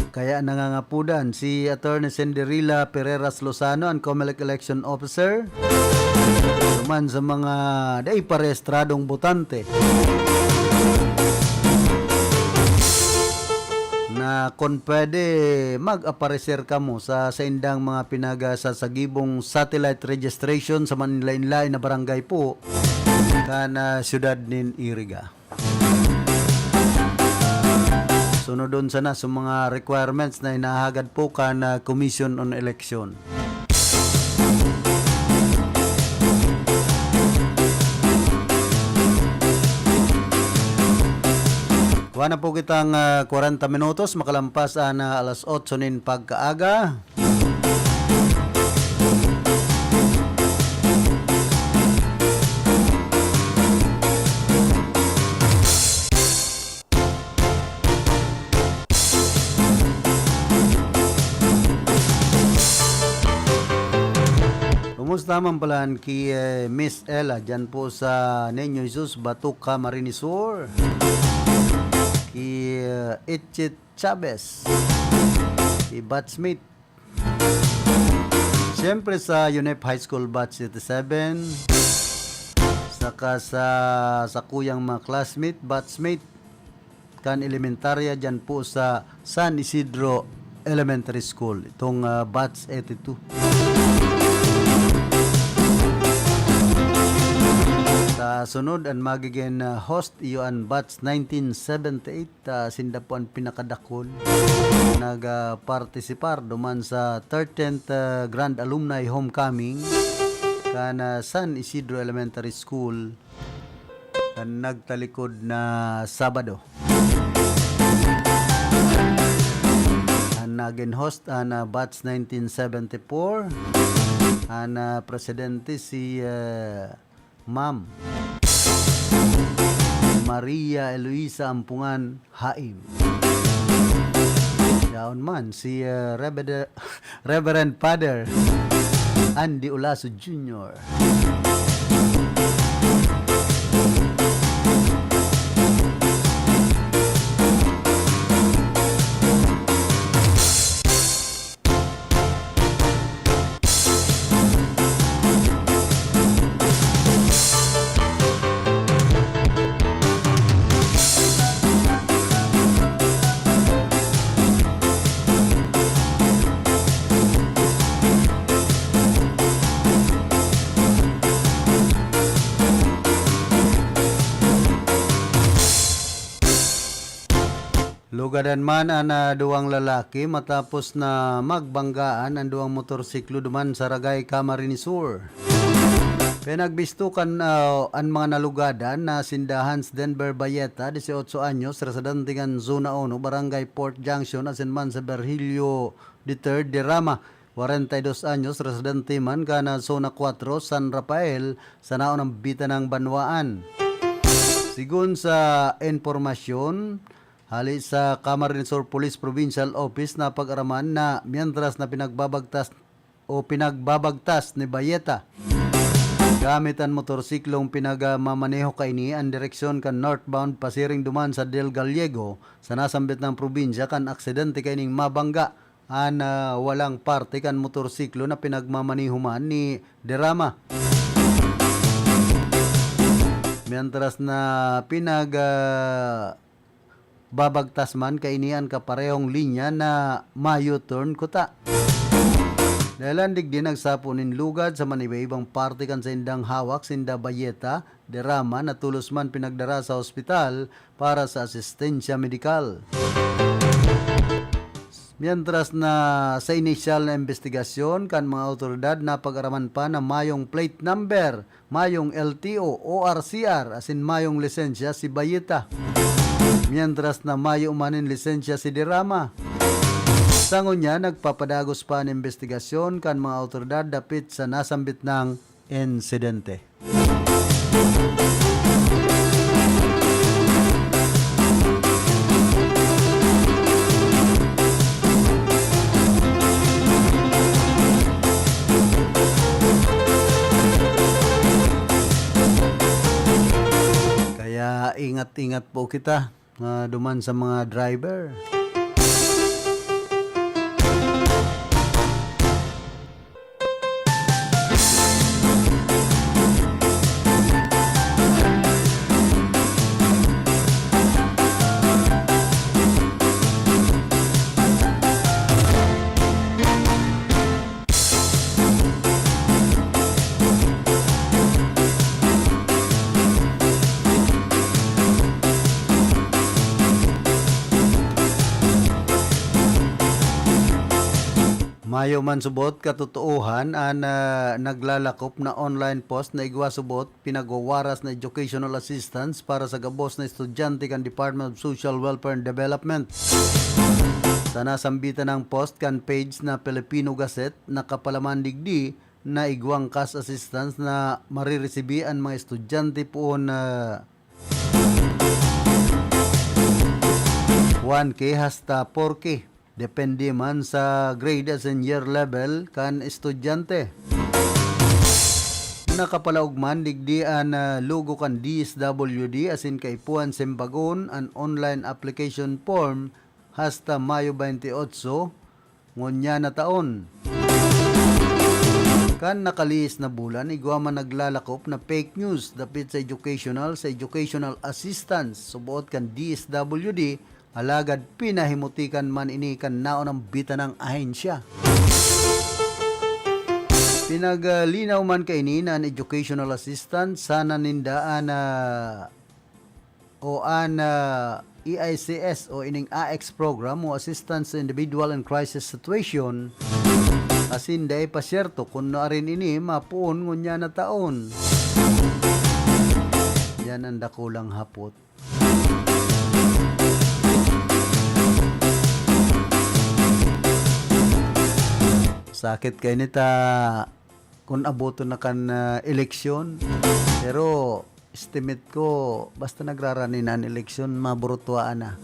Kaya nangangapudan si Attorney Cinderella Pereras Lozano, an Comelec Election Officer, duman sa mga dai pa rehistradong botante, na kun pwede, mag-aparecer kamo sa saindang mga pinagsasagibong satellite registration sa manlaen-laen na barangay po kan, ah, siyudad nin Iriga. Sunodon sana sa mga requirements na hinahagad po kan, ah, Commission on Election. Kuha na po kitang, ah, kwarenta minutos makalampas an, ah, alas otso nin pagkaaga. Kumusta man pala ki, eh, Miss Ella dyan po sa Niño Jesus, Batok, Camarines Sur? Ki, eh, Itchit Chavez, si batchmate. Siyempre sa UNEP High School Batch eighty-seven, saka sa, sa kuyang mga classmate, batchmate, kan elementarya dyan po sa San Isidro Elementary School, itong, ah, Batch eighty-two. Sa sunod, ang magiging, ah, host, iyo an Batch nineteen seventy-eight. Ta sinda po an pinakadakul. Nag, ah, partisipar duman sa thirteenth, ah, Grand Alumni Homecoming kan, ah, San Isidro Elementary School. An nagtalikod na Sabado. An nagin host an, ah, batch nineteen seventy-four. An, ah, presidente si, ah, Ma'am Maria Eloisa Ampungan Haim. Yaon man si, ah, Rebede-, Reverend Father Andy Olaso Junior. Lugadan man an, ah, duwang lalaki matapos na magbanggaan an duwang motorsiklo duman sa Ragay, Camarines Sur. Pinagbisto kan, ah, an mga nalugadan na sindahan si Denver Bayeta, dieciocho anyos, residente kan Zona Uno, Barangay Port Junction, asin man si Virgilio the third de Rama, kwarenta y dos anyos, residente man kan, ah, Zona Cuatro, San Rafael, sa naunang bitanang banwaan. Sigon sa impormasyon, hali sa Camarines Sur Police Provincial Office, napag-araman na mientras na pinagbabagtas o pinagbabagtas ni Bayeta gamit an motorsiklong pinagmamaneho kaini an direksyon kan northbound pasiring duman sa Del Gallego sa nasambit na probinsya, kan aksidente kaining mabangga an, ah, walang parte kan motorsiklo na pinagmamaneho man ni Derama. Mientras na pinag, ah, babagtas man kaini an kaparehong linya na ma-U-turn kuta. Dahelan digdi, nagsapo nin lugad sa maniba-ibang parte kan saindang hawak sinda Bayeta, Derama, na tolos man pinagdara sa ospital para sa asistensya medikal. Mientras na sa inisyal na imbestigasyon kan mga awtoridad, napag-araman pa na mayong plate number, mayong L T O, O R C R, asin mayong lisensya si Bayeta. Mientras na mayo man nin lisensya si Derama. Sa ngunyan, nagpapadagos pa an imbestigasyon kan mga awtoridad dapit sa nasambit nang insidente. Kaya ingat-ingat po kita, ah, duman sa mga driver. Mayo man subot katotoohan an, ah, naglalakop na online post na igwa subot pinagwawaras na educational assistance para sa gabos na estudyante kan Department of Social Welfare and Development. Sa nasambitan nang post kan page na Filipino Gazette, nakapalaman digdi na igwang cash assistance na mariresibi an mga estudyante poon na one K hasta four K. Depende man sa grade asin year level kan estudyante. Nakapalaog man digdi an, ah, logo kan D S W D asin kaipuhan simbagon an online application form hasta Mayo twenty-eight, ngunyan na taon. Kan nakalihis na bulan, igwa man naglalakop na fake news dapit sa educational, sa educational assistance, suboot kan D S W D, alagad pinahimutikan man ini kan naunang bitanang ahensya. Pinaglinaw man kaini na an educational assistance sana ninda an, ah, o an, ah, E I C S o ining A X program o Assistance to Individual in Crisis Situation, asin dai pa syerto kun nuarin ini mapoon ngunyan na taon. Yan ang dakulang hapot. Sakit kaini ta kun aboton na kan, ah, eleksyon. Pero estimate ko, basta nagrarani na an eleksyon, maburutuaan na.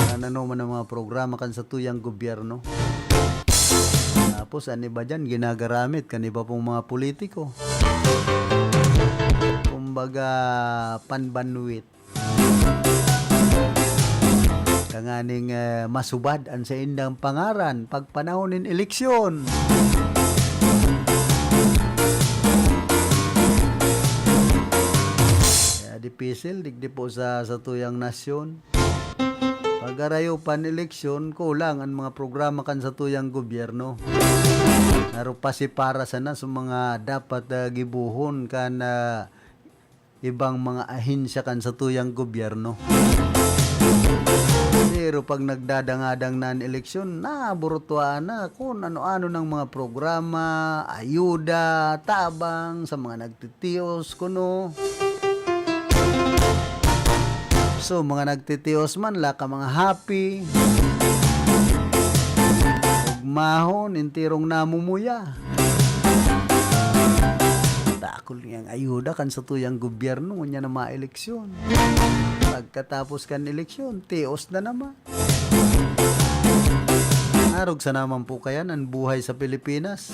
Wala na naman ang mga programa kan satuyang gobyerno. Tapos, an iba diyan, ginagaramit kan iba pong mga politiko. Kumbaga, panbanwit. Tanganing, eh, masubad an saindang pangaran pag panahon nin eleksyon. Kaya dipisil, digdi po sa, sa tuyang nasyon. Pag-arayo pan eleksyon, kulang an mga programa kan satuyang gobyerno. Narupasi para sana sa mga dapat, ah, gibohon kan, ah, ibang mga ahensya kan satuyang gobyerno. Pero pag nagdadangadang na an eleksyon, naburutuaan na kun ano-ano nang mga programa, ayuda, tabang sa mga nagtitios kuno. So, mga nagtitios man, la ka mga happy. Ugmahon, enterong namumuya. Dakul niyang ayuda kan satuyang gobyerno ngunyan na maeleksyon. Pagkatapos kan eleksyon, tios na naman. Arog sa naman po kaya an buhay sa Pilipinas.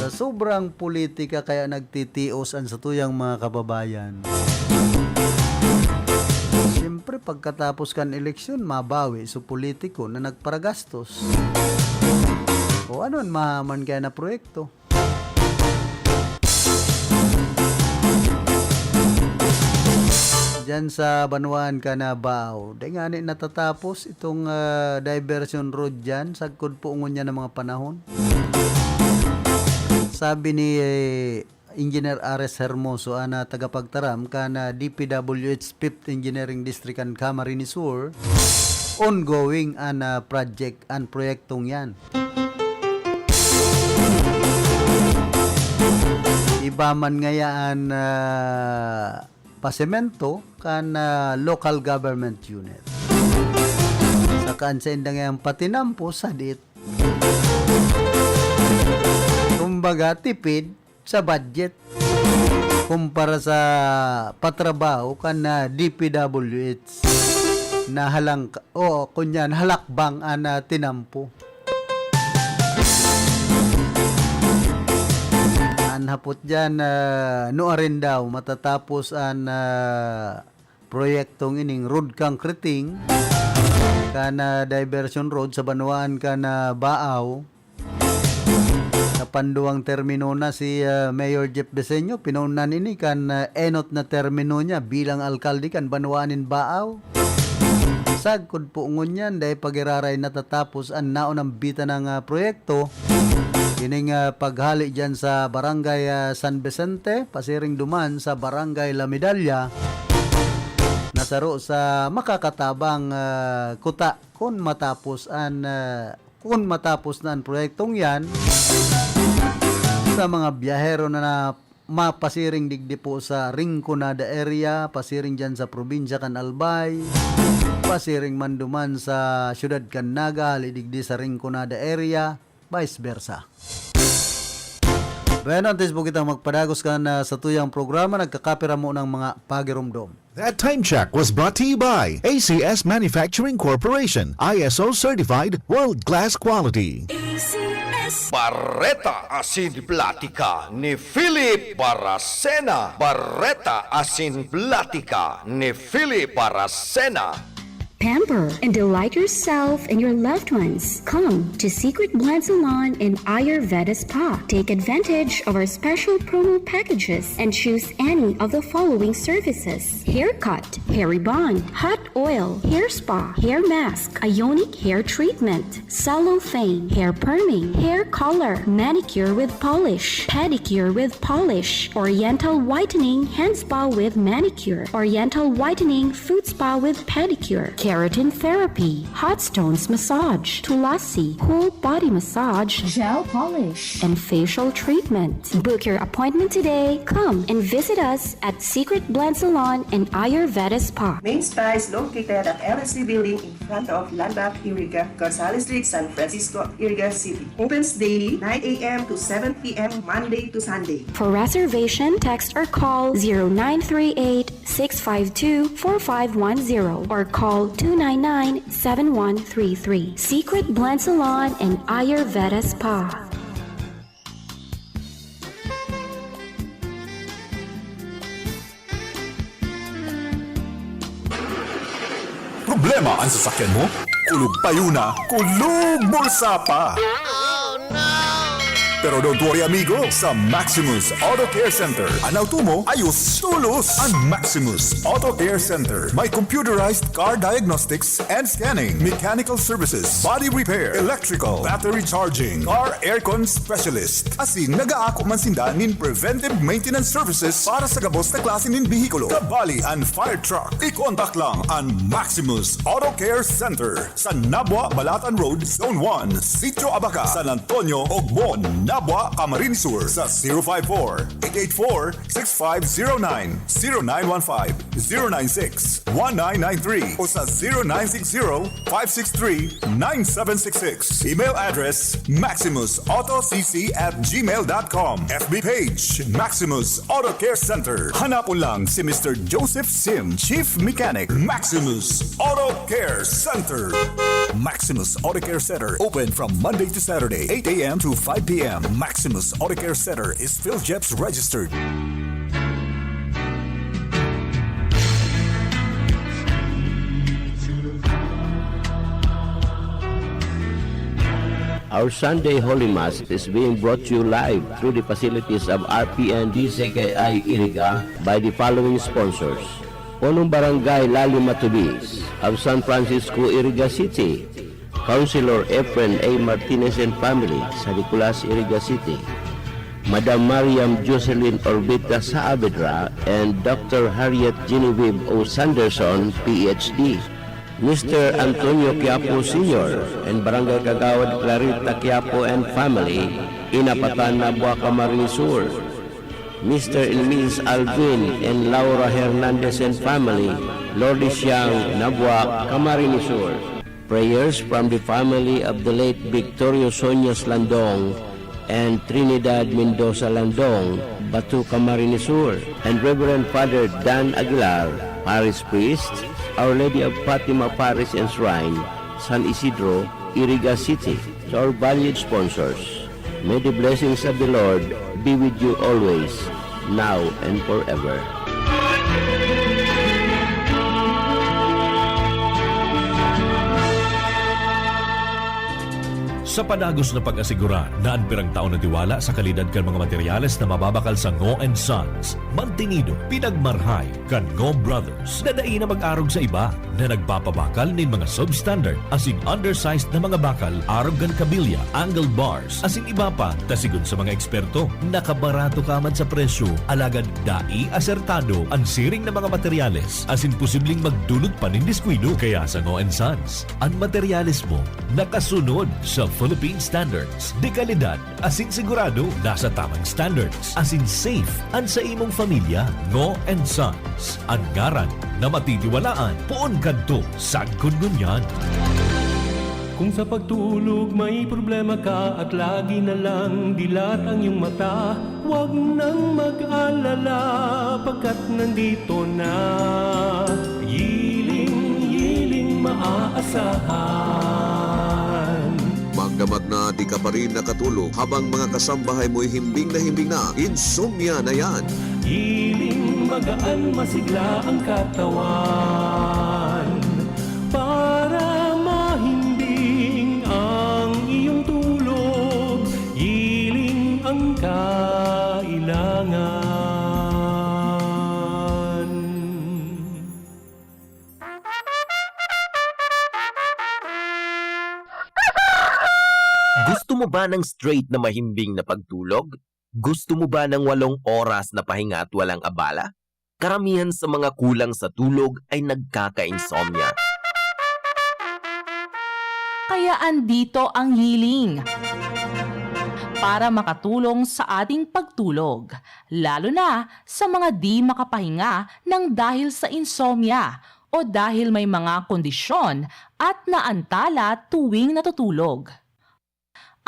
Sa sobrang politika kaya nagtitios an satuyang mga kababayan. Siyempre, pagkatapos kan eleksyon, mabawi sa politiko na nagparagastos. O ano an mahaman kaya na proyekto? Diyan sa banwaan kan Baao, di ngani natatapos itong, ah, diversion road diyan, sagkod po ngunyan na mga panahon. Sabi ni, eh, Engineer Ares Hermoso, an, ah, tagapagtaram kan, ah, D P W H Fifth Engineering District kan Camarines Sur, ongoing an, ah, project, an proyektong yan. Iba man ngaya an, ah, pasemento kan, ah, local government unit. Saka an sainda ngayang patinampo, sadit. Kumbaga, tipid sa budget kumpara sa patrabaho kan, ah, D P W H na halangka-, o kunyan, halakbang an, ah, tinampo. An hapot diyan, ah, nuarin daw matatapos an, ah, proyektong ining road concreting kan, ah, diversion road sa banwaan kan, ah, Baao. Sa panduwang termino na si, ah, Mayor Jeff Beseño, pinoon na nini kan, ah, enot na termino niya bilang alkalde kan banwaan nin Baao. Sagkod po ngunyan, dai pa giraray natatapos an naunang bita ng, ah, proyekto. Ining, ah, paghali diyan sa Barangay, ah, San Vicente, pasiring duman sa Barangay La Medalla, na saro sa makakatabang, ah, kuta kun matapos an, ah, kun matapos na an proyektong yan sa mga biyahero na, na mapasiring digdi po sa Rinconada area, pasiring dyan sa probinsya kan Albay, pasiring man duman sa siyudad kan Naga, hali digdi sa Rinconada area, vice versa. Bueno, antes po kitang magpadagos kan, ah, sa tuyang programa, nagkakapira mo ng mga pagiromdom. That time check was brought to you by A C S Manufacturing Corporation, I S O certified, world-class quality. A C S. Bareta asin platika ni Philip Baracena. Bareta asin platika ni Philip Baracena. Pamper and delight yourself and your loved ones. Come to Secret Blend Salon and Ayurveda Spa. Take advantage of our special promo packages and choose any of the following services: haircut, hair rebond, hot oil, hair spa, hair mask, ionic hair treatment, cellophane, hair perming, hair color, manicure with polish, pedicure with polish, oriental whitening, hand spa with manicure, oriental whitening, foot spa with pedicure, keratin therapy, hot stones massage, tulasi, whole body massage, gel polish, and facial treatment. Book your appointment today. Come and visit us at Secret Blend Salon and Ayurveda Spa. Main Spa is located at L S C Building in front of Landmark Iriga, Gonzales Street, San Francisco, Iriga City. Opens daily, nine a m to seven p m, Monday to Sunday. For reservation, text or call zero nine three eight, six five two, four five one zero or call two nine nine, seven one three three. Secret Blend Salon and Ayurveda Spa. Problema an sasakyan mo? Kulog payo na, kulog bulsa pa! Pero don't worry, amigo, sa Maximus Auto Care Center, an auto mo ayos tolos. An Maximus Auto Care Center may computerized car diagnostics and scanning, mechanical services, body repair, electrical, battery charging, car aircon specialist. Asin nagaako man sinda nin preventive maintenance services para sa gabos na klase nin behikulo, kabali an fire truck. I-contact lang an Maximus Auto Care Center sa Nabua, Balatan Road, Zone one, Sitio Abaca, San Antonio, Ogbon, Nabua, Camarines Sur sa zero five four, eight eight four, six five zero nine, zero nine one five, zero nine six, one nine nine three o sa zero nine six zero, five six three, nine seven six six. Email address, maximus auto c c at gmail dot com. F B page, Maximus Auto Care Center. Hanapon lang si Mister Joseph Sim, Chief Mechanic, Maximus Auto Care Center. Maximus Auto Care Center, open from Monday to Saturday, eight a m to five p m. Maximus Auto Care Center is PhilGEPS registered. Our Sunday Holy Mass is being brought to you live through the facilities of R P N D C K I Iriga by the following sponsors: Punong Barangay Lali Matubis of San Francisco, Iriga City, Councilor Efren A. Martinez and family sa Nicolas, Iriga City, Madam Mariam Jocelyn Orbita Saavedra and Doctor Harriet Genevieve O. Sanderson, P H D, Mister Antonio Quiapo Senior and Barangay Kagawad Clarita Quiapo and family, Inapatan, Nabua, Camarines Sur, Mister and Missus Alvin and Laura Hernandez and family, Lourdes Siang, Nabua, Camarines Sur. Prayers from the family of the late Victorio Soñas Landong and Trinidad Mendoza Landong, Batu, Camarines Sur, and Reverend Father Dan Aguilar, Parish Priest, Our Lady of Fatima Parish and Shrine, San Isidro, Iriga City. To our valued sponsors, may the blessings of the Lord be with you always, now and forever. Sa padagos na pag-asigurar na an pirang taon na tiwala sa kalidad kan mga materyales na mababakal sa Ngo and Sons, mantinido, pinagmarhay kan Ngo Brothers na dai na mag-arog sa iba, na nagpapabakal nin mga substandard asin undersized na mga bakal arog kan kabilya, angle bars, asin iba pa, ta sigon sa mga eksperto, nakabarato ka man sa presyo, alagad dai asertado an siring na mga materyales asin posibleng magdulot pa nin diskuido. Kaya sa Ngo and Sons, an materyales mo nakasunod sa Philippine standards, de kalidad asin sigurado nasa tamang standards asin safe an sa imong pamilya. Ngo and Sons, an ngaran na matitiwalaan poon kadto sagkod ngunyan. Kung sa pagtulog may problema ka at lagi na lang dilat ang iyong mata, huwag nang mag-alala pagkat nandito na Yiling, Yiling Maaasahan. Magdamag na di ka pa rin nakatulog habang mga kasambahay mo'y himbing na himbing na, insomnia na yan. Hiling magaan masigla ang katawan para mahimbing ang iyong tulog. Hiling ang kailangan. Gusto mo ba ng straight na mahimbing na pagtulog? Gusto mo ba ng walong oras na pahinga at walang abala? Karamihan sa mga kulang sa tulog ay nagkaka-insomnia. Kaya andito ang Yiling para makatulong sa ating pagtulog, lalo na sa mga di makapahinga ng dahil sa insomnia o dahil may mga kondisyon at naantala tuwing natutulog.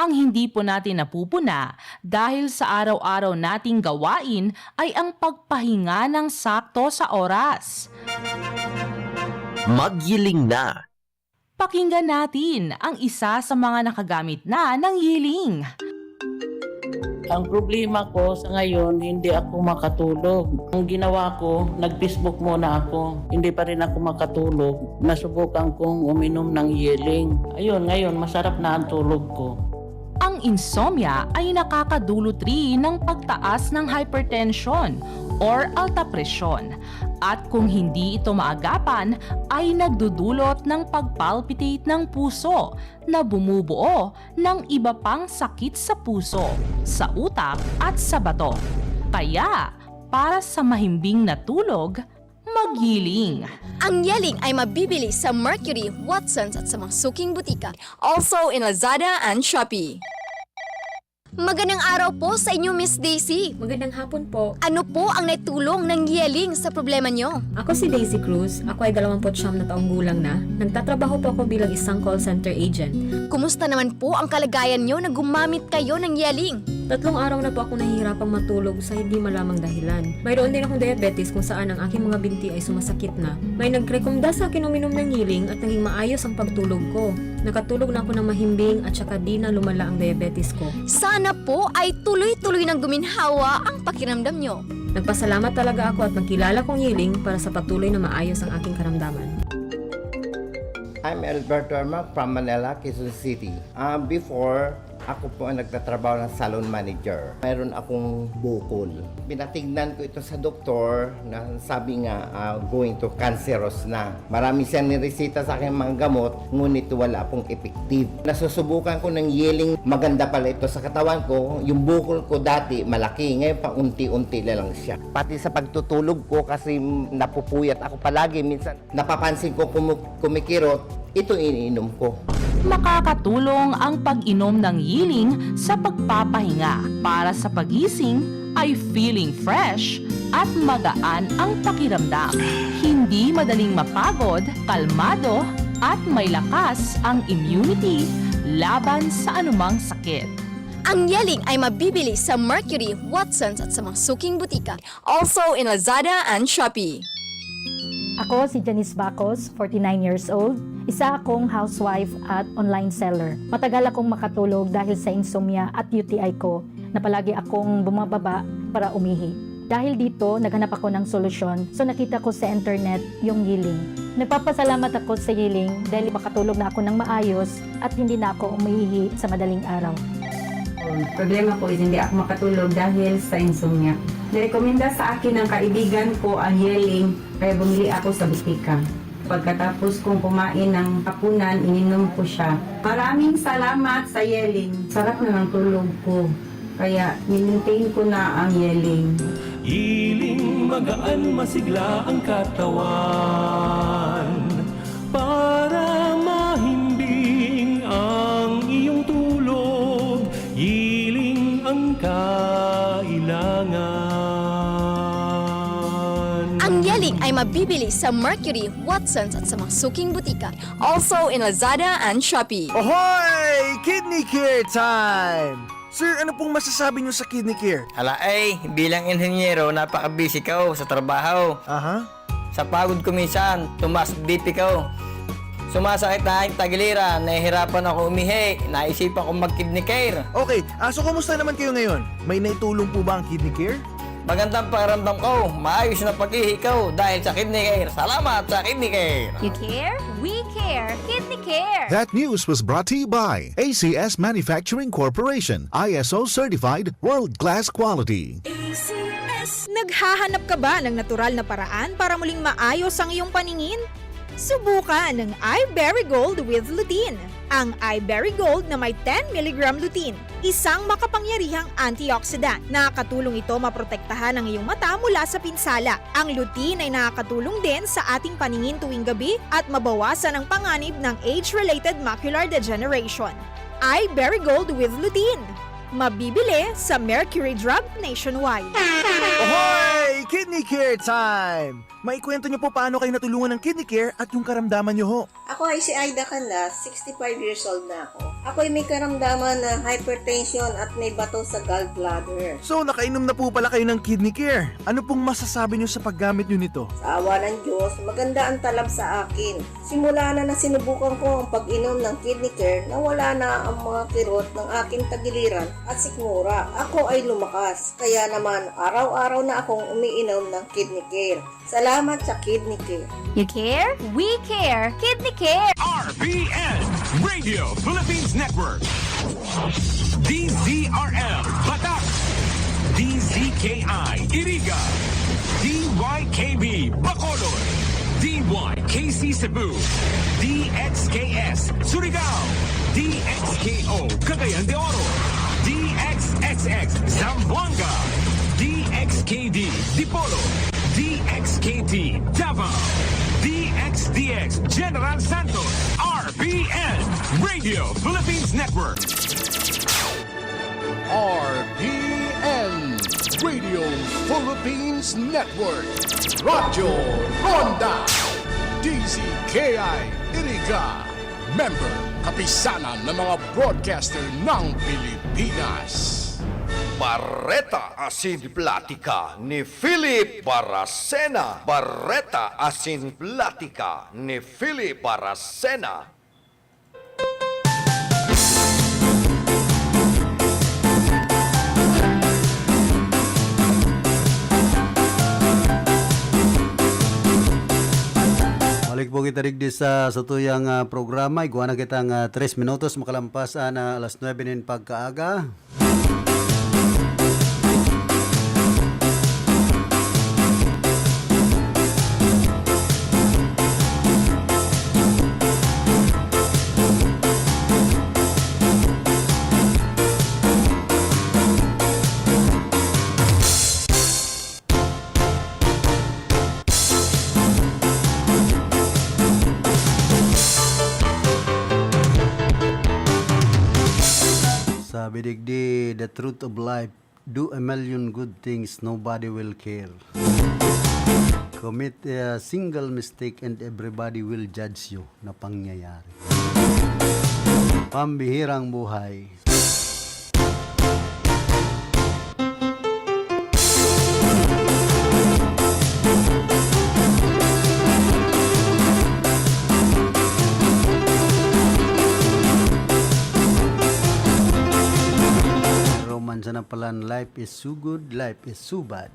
Ang hindi po natin napupuna dahil sa araw-araw nating gawain ay ang pagpahinga ng sakto sa oras. Magyiling na. Pakinggan natin ang isa sa mga nakagamit na ng Yiling. Ang problema ko sa ngayon, hindi ako makatulog. Ang ginawa ko, nag-Facebook muna ako. Hindi pa rin ako makatulog. Nasubukan kong uminom ng Yeling. Ayun, ngayon, masarap na ang tulog ko. Ang insomnia ay nakakadulot rin ng pagtaas ng hypertension or alta presyon. At kung hindi ito maagapan, ay nagdudulot ng pagpalpitate ng puso na bumubuo ng iba pang sakit sa puso, sa utak at sa bato. Kaya, para sa mahimbing na tulog, magyiling. Ang Yeling ay mabibili sa Mercury, Watsons at sa mga suking butika. Also in Lazada and Shopee. Magandang araw po sa inyo, Miss Daisy. Magandang hapon po. Ano po ang naitulong ng Yeling sa problema nyo? Ako si Daisy Cruz. Ako ay dalawampu't siyam na taong gulang na. Nagtatrabaho po ako bilang isang call center agent. Kumusta naman po ang kalagayan nyo na gumamit kayo ng Yeling? Tatlong araw na po ako nahihirapang matulog sa hindi malamang dahilan. Mayroon din akong diabetes kung saan ang aking mga binti ay sumasakit na. May nagrekomenda sa akin uminom ng Yeling at naging maayos ang pagtulog ko. Nakatulog na ako ng mahimbing at saka di na lumala ang diabetes ko. Sana po ay tuloy-tuloy nang guminhawa ang pakiramdam nyo. Nagpasalamat talaga ako at nagkilala kong Yeling para sa patuloy na maayos ang aking karamdaman. I'm Alberto Ermac from Manila, Quezon City. Ah, before, ako po ang nagtatrabaho ng salon manager. Mayroon akong bukol. Pinatignan ko ito sa doktor na sabi nga, ah, going to cancerous na. Marami siyang nireseta sa akin mga gamot, ngunit wala pong effective. Nasusubukan ko ng Yeling, maganda pala ito sa katawan ko. Yung bukol ko dati, malaki. Ngayon, paunti-unti na lang siya. Pati sa pagtutulog ko, kasi napupuyat ako palagi. Minsan, napapansin ko kumu- kumikirot, ito iniinom ko. Makakatulong ang pag-inom ng Yeling sa pagpapahinga. Para sa pagising ay feeling fresh at magaan ang pakiramdam. Hindi madaling mapagod, kalmado, at may lakas ang immunity laban sa anumang sakit. Ang Yeling ay mabibili sa Mercury, Watsons at sa mga suking butika. Also in Lazada and Shopee. Ako si Janice Bacos, forty-nine years old. Isa akong housewife at online seller. Matagal akong makatulog dahil sa insomnia at U T I ko na palagi akong bumababa para umihi. Dahil dito, naghanap ako ng solusyon. So nakita ko sa internet yung Yeling. Nagpapasalamat ako sa Yeling dahil makatulog na ako ng maayos at hindi na ako umiihi sa madaling araw. Ang problema ko is hindi ako makatulog dahil sa insomnia. Nirekomenda sa akin ng kaibigan ko ang Yeling, kaya bumili ako sa butika. Pagkatapos kong kumain ng hapunan, ininom ko siya. Maraming salamat sa Yeling. Sarap na ng tulog ko. Kaya, minmaintain ko na ang Yeling. Yeling magaan, masigla ang katawan. Para mahimbing ang iyong tulog, Yeling ang kailangan. Ang Yeling ay mabibili sa Mercury, Watsons at sa mga suking butika. Also in Lazada and Shopee. Ohoy! Kidney Care time! Sir, ano pong masasabi niyo sa Kidney Care? Ala ay, bilang inhenyero, napaka-busy ko sa trabaho. Aha. Sa pagod ko minsan, tumaas B P ko. Sumasakit na ang tagiliran, nahihirapan ako umihi, naisipan kong mag-Kidney Care. Okay, ah, so kumusta naman kayo ngayon? May naitulong po ba ang Kidney Care? Magandang pakiramdam ko, maayos na pag-ihi ko dahil sa Kidney Care. Salamat sa Kidney Care! You care? We care! Kidney Care! That news was brought to you by A C S Manufacturing Corporation, I S O certified, world-class quality. Naghahanap ka ba ng natural na paraan para muling maayos ang iyong paningin? Subukan ang Eye Berry Gold with Lutein. Ang Iberry Gold na may ten milligram lutein, isang makapangyarihang antioxidant. Nakakatulong ito maprotektahan ang iyong mata mula sa pinsala. Ang lutein ay nakakatulong din sa ating paningin tuwing gabi at mabawasan ang panganib ng age-related macular degeneration. Iberry Gold with lutein. Mabibili sa Mercury Drug nationwide. Ahoy! Kidney Care Time! Maikwento niyo po paano kayo natulungan ng Kidney Care at yung karamdaman niyo ho. Ako ay si Aida Canlas, sixty-five years old na ako. Ako ay may karamdaman na hypertension at may bato sa gallbladder. So, nakainom na po pala kayo ng Kidney Care. Ano pong masasabi niyo sa paggamit niyo nito? Sa awa ng Diyos, maganda ang talab sa akin. Simula na nasinubukan ko ang pag-inom ng Kidney Care, nawala na ang mga kirot ng aking tagiliran at sikmura. Ako ay lumakas, kaya naman araw-araw na akong umiinom ng Kidney Care. Salamat sa Kidney Care. You care? We care! Kidney Care! R P N Radio Philippines Network. D Z R L Batak. D Z K I Iriga. D Y K B Bacolod. D Y K C Cebu. D X K S Surigao. D X K O Cagayan de Oro. D X X X Zamboanga. D X K D Dipolog. D X K T Davao. D X D X General Santos. R P N Radio Philippines Network. R P N Radio Philippines Network. Radyo Ronda. D Z K I Iriga. Member, Kapisanan ng mga Broadcaster ng Pilipinas. Bareta asin Platika ni Philip Baracena. Bareta asin Platika ni Philip Baracena. Balik po kita digdi sa satuyang, ah, programa. Igwa na kitang, ah, tres minutos makalampas an, ah, alas nuebe nin pagkaaga. Sabi digdi, the truth of life, do a million good things, nobody will care. Commit a single mistake and everybody will judge you na pangyayari. Pambihirang buhay. Roman sa napalan, life is so good, life is so bad.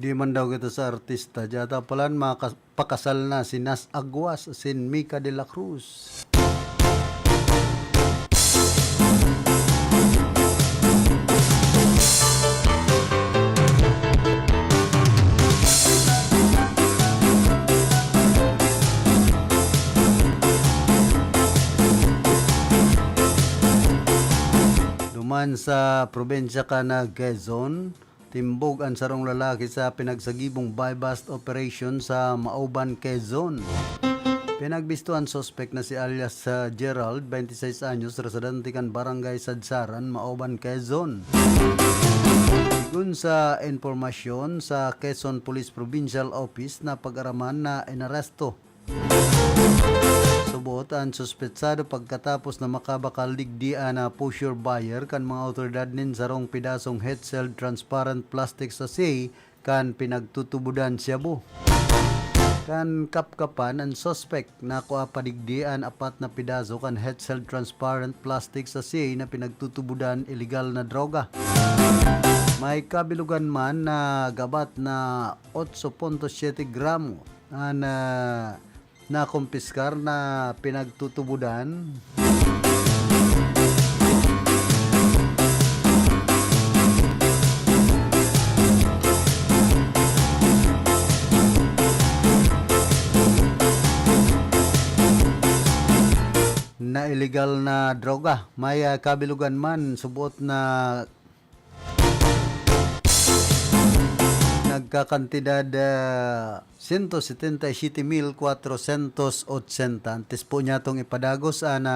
Di man daw kita sa artista. Diyata palan maka-, pakasal na si Nas Aguas asin Mika de la Cruz. Duman sa probinsya kan Quezon, timbog an sarong lalaki sa pinagsagibong buy-bust operation sa Mauban, Quezon. Pinagbisto an suspek na si alias, ah, Gerald, twenty-six anyos, residente kan Barangay Sadsaran, Mauban, Quezon. Sigun sa impormasyon sa Quezon Police Provincial Office, napag-araman na inaresto So, Buot an suspetsado pagkatapos na makabakal digdi an, ah, pusher buyer kan mga awtoridad nin sarong pidasong heat-sealed transparent plastic sachet kan pinagtutubodan shabu. Kan kapkapan, an suspek nakua pa digdi an apat na pidaso kan heat-sealed transparent plastic sachet na pinagtutubodan iligal na droga. May kabilugan man na gabat na otso punto siyete gramo an, ah, nakumpiskar na pinagtutubodan. Na iligal na droga. May, ah, kabilugan man, subot na nagkakantidad, ah, sento setenta y siyete mil kwatrosyentos otsenta. Antes po niya tong ipadagos, ah, na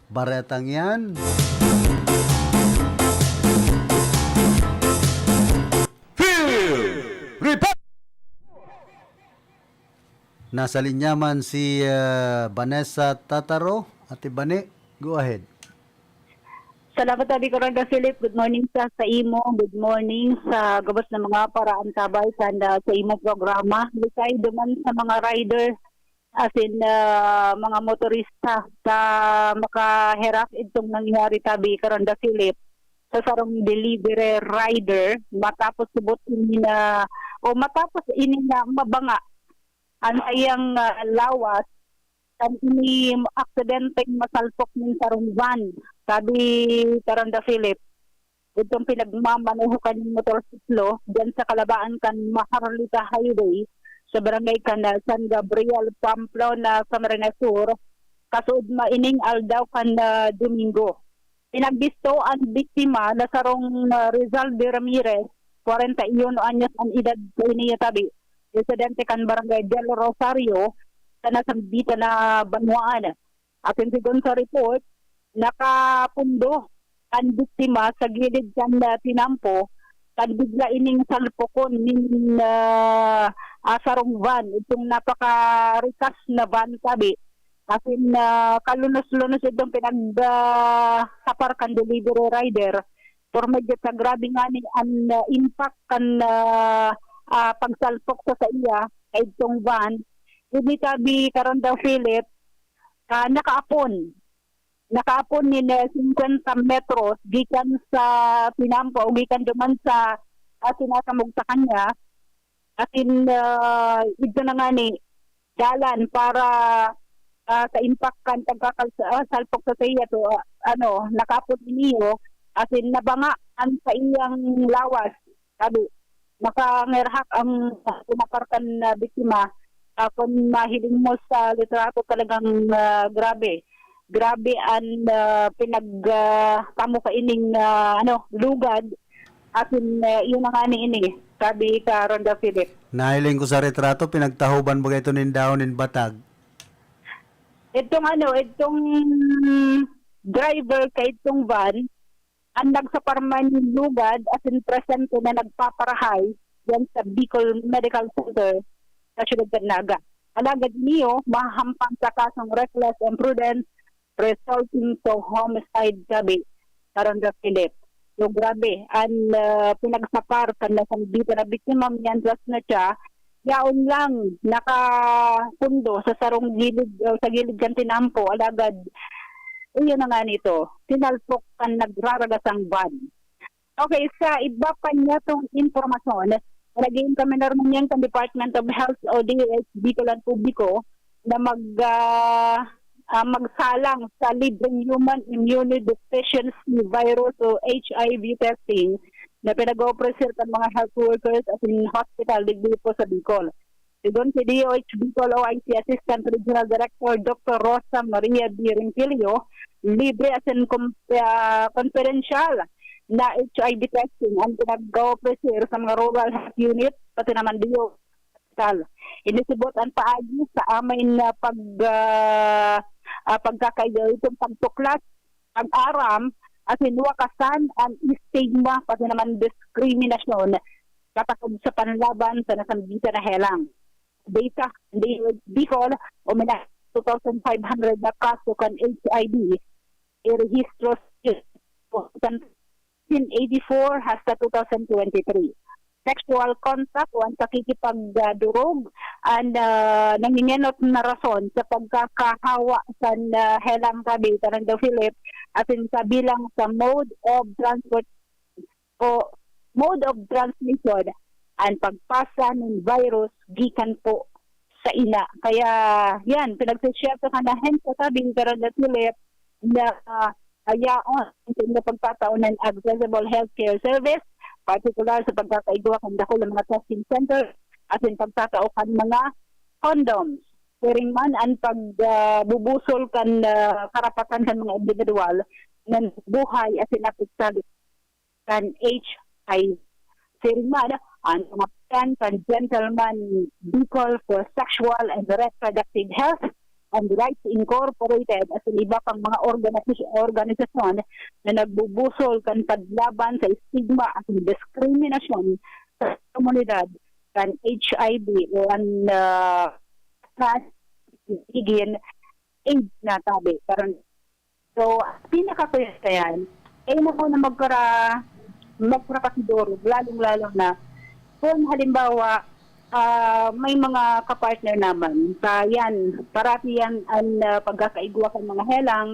baretang yan. Field Report! Nasa linya man si, ah, Vanessa Tataro. Ate Bane, go ahead. Salamat, Abi Coranda Philip. Good morning sa, sa imo. Good morning sa gabos na mga paraantabay sa, sa imo programa. Lisay duman sa mga rider, as in, ah, mga motorista sa makaherak itong nangyari, Tabi Coranda Philip, sa sarong delivery rider, matapos subot ini na, o matapos ini na mabanga ang saiyang, ah, lawas, kan ini aksidenteng masalpok nin sarong van, sabi Taronda Philip. Itong pinagmamaneho kan motorsiklo diyan sa kalabaan kan Maharlika Highway sa barangay kan, ah, San Gabriel, Pamplona, Camarines Sur, kasuodma ining aldaw kan, ah, Domingo. Pinagbisto an biktima na sarong, ah, Rizaldi Ramirez, kwarenta y uno anyos an edad sa ini, Tabi, residente kan Barangay Del Rosario, sa nasambitan na banwaan. Asin sigon sa report, nakapundo an biktima sa gilid kan, ah, tinampo, kan bigla ining salpokon nin, ah, ah, sarong van, itong napakarikas na van, Tabi. Asin, ah, kalunos-lunos itong pinag, ah, sapar kan delivery rider. Por medyo sa grabe ngani an, ah, impact kan, ah, ah, pagsalpok sa saiya, kaidtong van. Ini, Tabi Coranda Philip, ah, nakaapon. Nakaapon nin, eh, singkwenta metros gikan sa tinampo o gikan duman sa, ah, sinasamog sa kanya. Asin, ah, idto na ngani, dalan para, ah, sa impact kan pagkakal-, ah, salpok sa saiya to, ah, ano, nakaapon ini, asin nabanga an saiyang lawas. Sabi, nakangerhak ang pinapar kan, ah, biktima. Ah, kun mahiling mo sa litrato, talagang, ah, grabe. Grabe an, ah, pinag, ah, tamo kaining, ah, ano, lugad. Asin, eh, iyo na ngani ini, sabi ka Ronda Philip. Nahiling ko sa retrato, pinagtahoban baga ito nin dahon nin batag. Itong ano, itong driver ka itong van, ang nagsapar man nin lugad, asin presente na nagpaparahay yan sa Bicol Medical Center sa siyudad kan Naga. Alagad niyo, mahahampan sa kasong reckless imprudence resulting to homicide, sabi Taronda Philip. So, grabe, ang, ah, pinagsapar kan nasambitan na biktima, mientras na siya, yaon lang nakapundo sa sarong gilid, ah, sa gilid kan tinampo, alagad, iyon na nga nito, sinalpok kan nagraragasang van. Okay, sa iba pa niyatong impormasyon, nag-iinkaminar man yan kan Department of Health o D O H Bicol ang publiko na mag, ah, ah, magsalang sa libreng human immunodeficiency virus o H I V testing na pinag-oofrecer kan mga health workers asin hospital digdi po sa Bicol. Sigon si D O H Bicol O I C Assistant Regional Director Doctor Rosa Maria B. Ringkilio, libre asin kom-, ah, confidential na H I V testing ang pinag-oofrecer sa mga rural health unit, pati naman D O H hospital. Inisibot ang paagi sa amay na pag, ah, ah, pagkakaiya itong pagtuklas, pag-aram, asin wakasan ang stigma, pati naman diskriminasyon, katakod sa panlaban sa nasambitan na helang. Data, D O H Bicol, uminasal two thousand five hundred na kaso kan H I V, irehistro sa nineteen eighty-four hasta two thousand twenty-three. Sexual contact o ang pakikipagdurog, an, ah, nangingenot na rason sa pagkakahawa sa, ah, helang tabi, Karonda Philip, asin sa bilang sa mode of transport o mode of transmission, an pagpasa nin virus gikan po sa ina. Kaya, yan, pinagsisiyerto kan ahensya tabi, Karonda Philip, na, ah, hayaon sa inyo pagtatao nin accessible healthcare service, partikular sa pagkakaigwa kan dakul na mga testing center, asin pagtatao kan mga condoms. Siring man an pag, ah, bubusol kan, ah, karapatan kan mga individual na buhay asin apektado kan H I V. Siring man, an mga plan kan Gentleman Bicol for Sexual and Reproductive Health and Rights Incorporated asin iba pang mga organis-, organisasyon na nagbubusol kan paglaban sa estigma at diskriminasyon sa komunidad kan H I V o an, ah, kan igin AIDS na tabi. Karon, so, pinaka-kuya yan, eh, na po na magpara-, magparapasidoro, lalong-lalo na kung halimbawa, ah, may mga kapartner naman, sa yan, parati yan ang, ah, pagkakaigwa kan mga helang,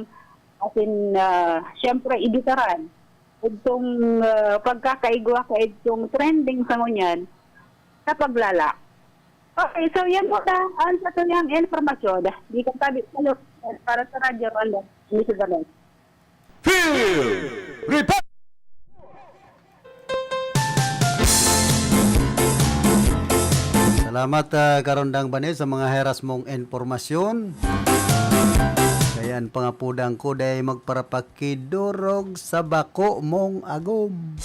asin, ah, siyempre, ibitaran. Itong, ah, pagkakaigwa ka itong trending sa ngunyan, sa paglala. Okay, so yan po na ang satuyang impormasyon. Di ka tabi, para sa Radyo Ronda, Miss Valente. Field Report! Salamat, ah, Karondang Bane, sa mga heras mong impormasyon. Kaya an pangapodang ko, dai magparapak- kidurog sa bako mong agom.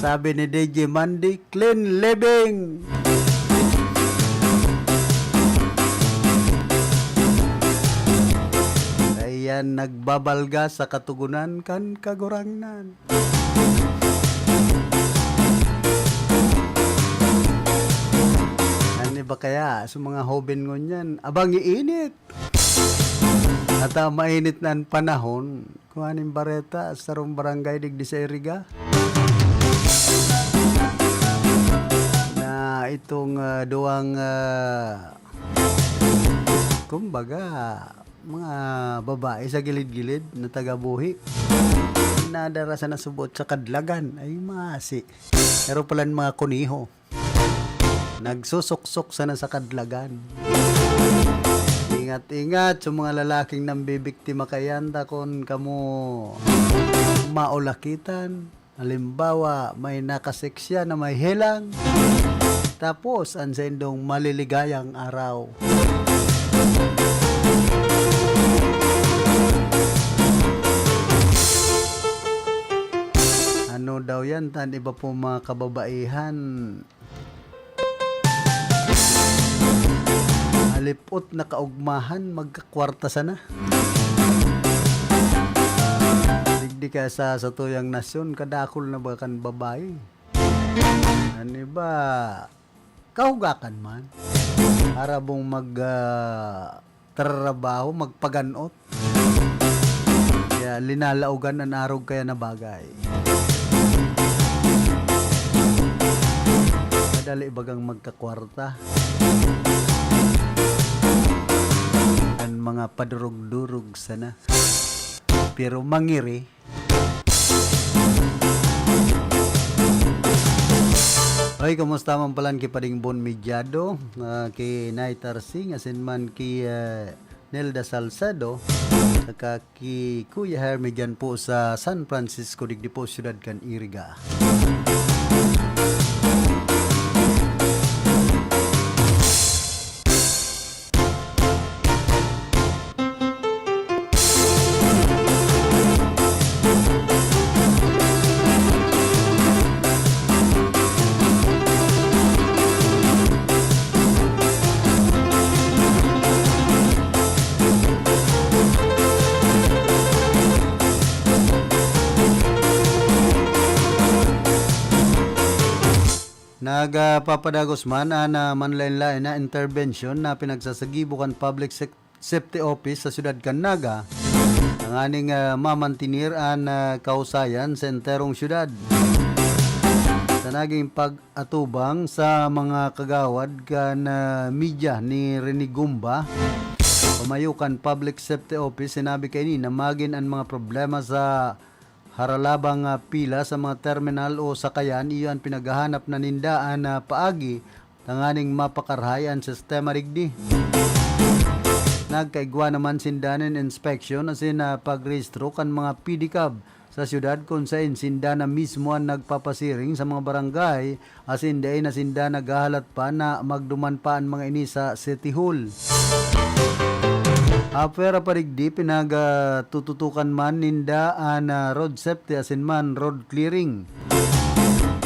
Sabi ni D J Mandy, "Clean living." Ayan, nagbabalga sa katugunan kan Kagurangnan. Ano ba kaya sa mga hoben ngunyan? Abang iinit! At, ah, mainit na an panahon, kung aning bareta, sarong barangay digdi sa Iriga, na itong, ah, duwang, ah, kumbaga, mga babae sa gilid-gilid na taga-buhi, nadara sa nasubot sa kadlagan. Ay, masi. Pero palan mga kuniho. Nagsusuksok sana sa kadlagan. Ingat-ingat sa mga lalaking nambibiktima kaiyan, ta kun kamo maulakitan. Halimbawa, may nakaseksya na may helang, tapos an saindong maliligayang araw. Ano daw yan? Tan iba po mga kababaihan, halipot na kaugmahan, magkakwarta sana. Digdi kaya sa satuyang nasyon, kadakul na ba kan babae? An iba, kahugakan man. Para bong mag, ah, trabaho, magpaganot. Kaya linalaogan an arog kaya na bagay. Madali bagang magkakwarta. An mga padurog-durog sana. Pero mangiri, Hoy, kumusta man palan ki Pading Bon Mediado, ah, ki Nay Tarsing, asin man ki, ah, Nelda Salcedo, saka ki Kuya Hermie dyan po sa San Francisco, digdi po, siyudad kan Iriga. Nagpapadagos man an, ah, manlaen-laen na interbensyon na pinagsasagibo kan Public Sec-, Safety Office sa siyudad kan Naga, tanganing, ah, mamantinir an, ah, kahusayan sa enterong siyudad. Sa naging pag-atubang sa mga kagawad kan, ah, media ni Rene Gumba, pamayo kan Public Safety Office, sinabi kaini na magin an mga problema sa haralabang, ah, pila sa mga terminal o sakayan, iyo an pinaghahanap na ninda an, ah, paagi tanganing mapakarahay an sistema digdi. Nagkaigwa naman sinda nin inspeksyon asin, ah, pagrehistro kan mga pedicab sa siyudad kun saen sinda na mismo an nagpapasiring sa mga barangay asin dai na sinda naghahalat pa na magduman pa an mga ini sa City Hall. Apwera pa digdi, pinagtututukan man ninda an, ah, road safety asin man road clearing.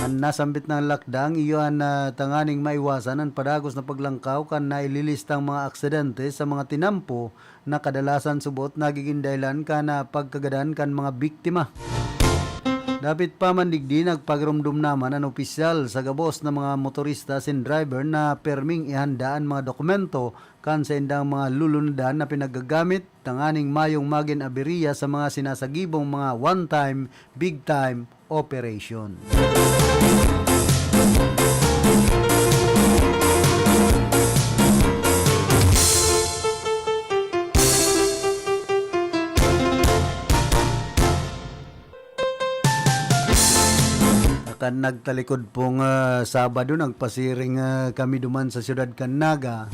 An nasambit na lakdang iyo an, ah, tanganing maiwasan an padagos na paglangkaw kan naililistang mga aksidente sa mga tinampo na kadalasan subot nagigin dahilan kan, ah, pagkagadan kan mga biktima. Dapit pa man digdi, nagpagiromdom naman an opisyal sa gabos na mga motorista asin driver na perming ihanda an mga dokumento kan saindang mga lulunadan na pinagagamit tanganing mayong magin aberya sa mga sinasagibong mga one-time, big-time operation. Kan nagtalikod pong, ah, Sabado, nagpasiring, ah, kami duman sa siyudad kan Naga.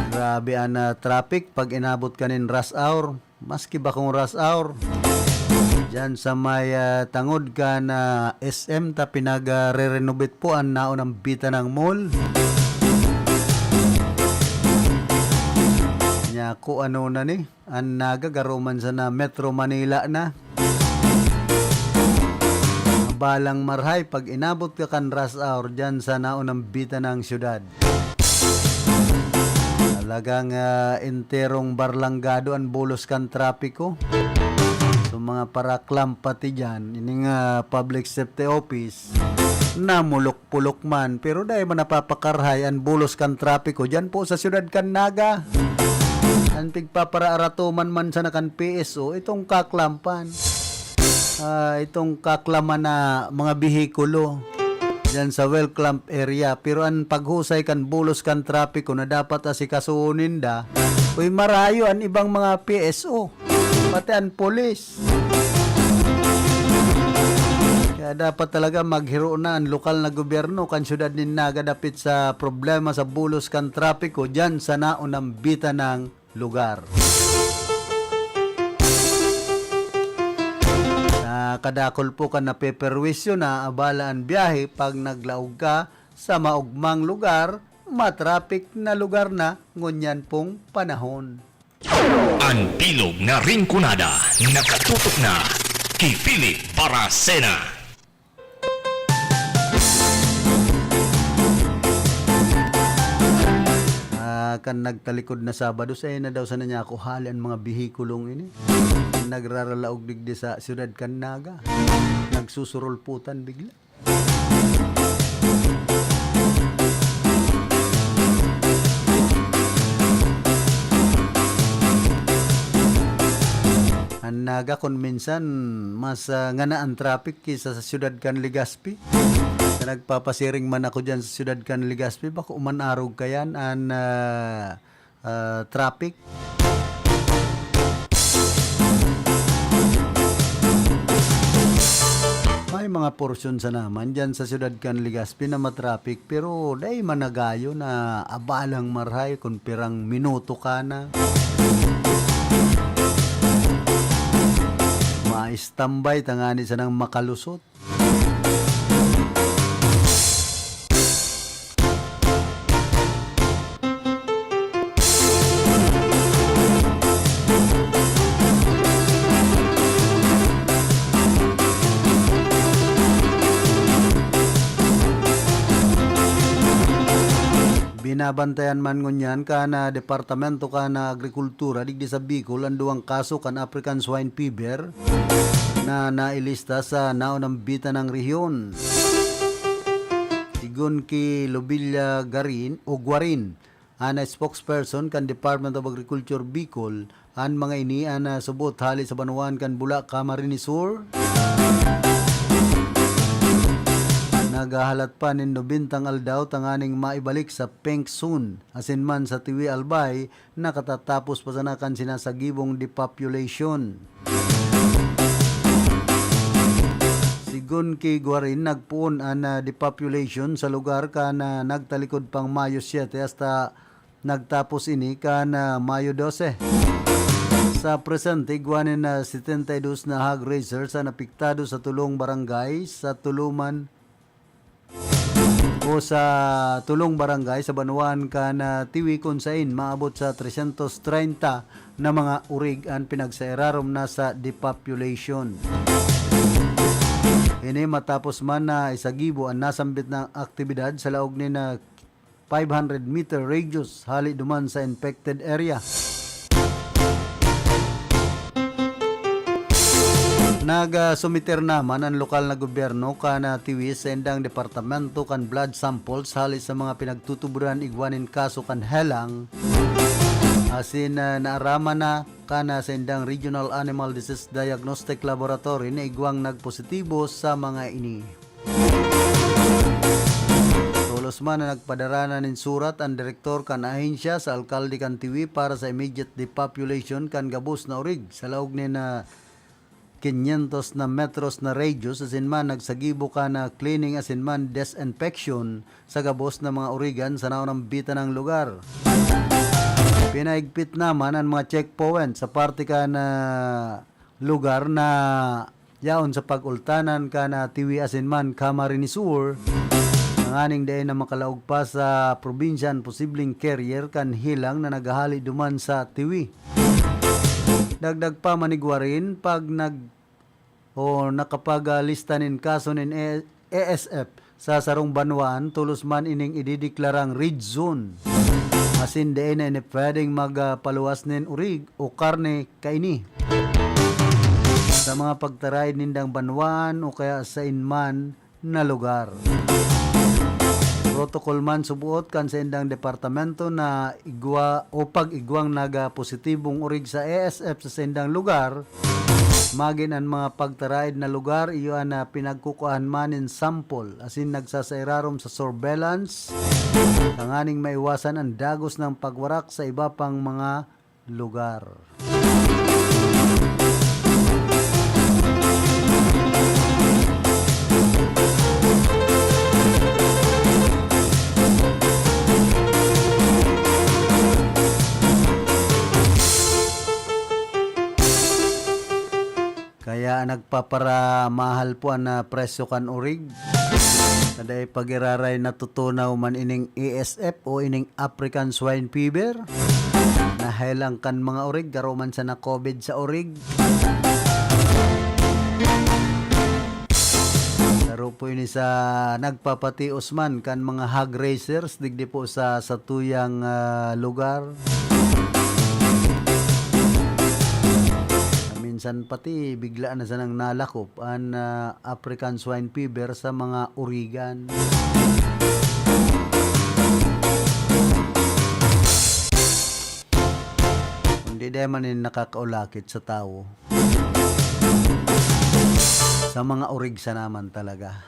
Grabe an, ah, traffic pag inabot ka nin rush hour. Maski bakong rush hour. Diyan sa may, ah, tangod kan, ah, S M ta pinag, ah, re-renovate po an naunang Bitanang Mall. Nya, kung ano na ni. An Naga garo man sana Metro Manila na. Balang marahay pag inabot ka kan rush hour diyan sa naunang Bitanang siyudad. Talagang, ah, enterong barlangado an bulos kan trapiko. So, mga paraklam pati diyan, ining, ah, Public Safety Office, namulok-pulok man, pero dai man napapakarahay an bulos kan trapiko diyan po sa siyudad kan Naga. An pigpapararatoman man sana kan P S O, itong kaklampan. Ah, itong kaklaman na mga behikulo diyan sa well clamp area. Pero an paghusay kan bulos kan trapiko na dapat asikasuhon ninda, uy, marayo an ibang mga P S O, pati an pulis. Kaya dapat talaga maghiro na an lokal na gobyerno kan siyudad nin Naga dapit sa problema sa bulos kan trapiko diyan sa naunang Bitanang lugar. Sa kadakul po kan napeperwisyo na abala an biyahe pag naglaog ka sa maugmang lugar, matrapik na lugar na ngunyan pong panahon. An bilog na Rinconada, nakatutok na ki Philip Baracena. Ah, kan nagtalikod na Sabado, saen na daw sana niya ako hali an mga behikulong ini. Nagraralaog digdi sa siyudad kan Naga. Nagsusurulputan bigla. An Naga kun minsan, mas, ah, ngana an traffic ki sa, sa siyudad kan Legazpi. Sa nagpapasiring man ako diyan sa siyudad kan Legazpi, bako man arog kayan an, ah, ah, traffic. May mga porsyon sana man diyan sa siyudad kan Legazpi na matraffic, pero dai man nagayo na abalang marahay kun pirang minuto ka na. Ma-standby tangani sanang makalusot. Binabantayan man ngunyan kan, ah, Departamento kan, ah, Agrikultura digdi sa Bicol an duwang kaso kan African Swine Fever. na nailista sa naunambitan ng rehiyon. Sigon ki Lobilla Garin o Guarin, ana spokesperson kan Department of Agriculture Bicol, an mga ini an, ah, subot hali sa banwaan kan Bula, Camarines Sur. Naghahalat pa nin nobentang aldaw tanganing maibalik sa pink zone, asin man sa Tiwi, Albay, nakatatapos pa sana kan sinasagibong depopulation. Sigon ki Guarin, nagpoon an, ah, depopulation sa lugar kan, ah, nagtalikod pang Mayo siete hasta nagtapos ini kan, ah, Mayo dose. Sa presente, igwa nin, ah, setenta y dos na hog raisers an apektado sa tulong barangay sa Tuluman o sa tulong barangay sa banwaan kan, ah, Tiwi, kun sain maabot sa trescientos treinta na mga urig an pinagsairarom na sa depopulation. Ini matapos man na isagibo an nasambit na aktibidad sa laog nin, ah, five hundred meter radius hali duman sa infected area. Nag, ah, sumiter naman an lokal na gobyerno kan, ah, Tiwi sa indang departamento kan blood samples hali sa mga pinagtutuboran igwa nin kaso kan helang, asin, ah, naaraman na kan, ah, sa indang Regional Animal Disease Diagnostic Laboratory na igwang nagpositibo sa mga ini. Tolos man na nagpadara na nin surat an direktor kan ahensya sa alkalde kan Tiwi para sa immediate depopulation kan gabos na urig sa laog nin, ah, quinientos na metros na radius, asin man nagsagibo kan, ah, cleaning asin man disinfection sa gabos na mga urigan sa naunambitan na lugar. Pinaigpit naman an mga checkpoint sa parte kan, ah, lugar na yaon sa pag-ultanan kan, ah, Tiwi asin man Camarines Sur, tanganing dai na makalaog pa sa probinsya an posibleng carrier kan helang na naghahali duman sa Tiwi. Dagdag pa, manigwarin pag nag-, o nakapaglista nin kaso nin A-, A S F sa sarong banwaan, tolos man ining idideklarang red zone. Asin dai na ini pwedeng magpaluwas nin urig o karne kaini. Sa mga pagtaraid nindang banwaan o kaya sain man na lugar. Protocol man suboot kan saindang departamento na igwa o pag-igwang naga positibong urig sa A S F sa saindang lugar, magin an mga pagtaraid na lugar iyo an, ah, pinagkukuhaan man nin sample asin nagsasairarom sa surveillance tanganing maiwasan an dagos na pagwarak sa iba pang mga lugar. Kaya nagpaparamahal po an, ah, presyo kan urig. Sa dai pag-iraray natutunaw man ining A S F o ining African Swine Fever. Nahelang kan mga urig, garo man sa na-covid sa urig. Garo po ini sa nagpapatios man kan mga hog raisers digdi po sa satuyang, ah, lugar. Minsan pati bigla na sanang nalakop an, ah, African Swine Fever sa mga urigan. Kundi dai man ini nakakaulakit sa tawo. Sa mga urig sana man talaga.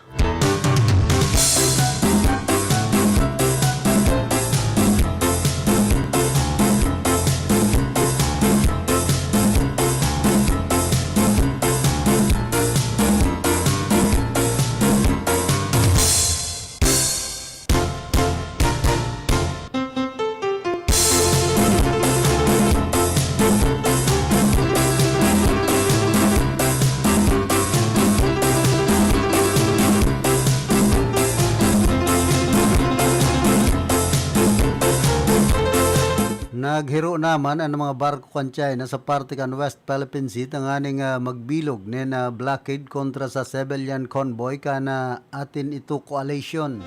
Naghiro naman an mga barko kan China sa parte kan West Philippine Sea tanganing, ah, magbilog nin, ah, blockade kontra sa civilian convoy kan, ah, atin ito coalition.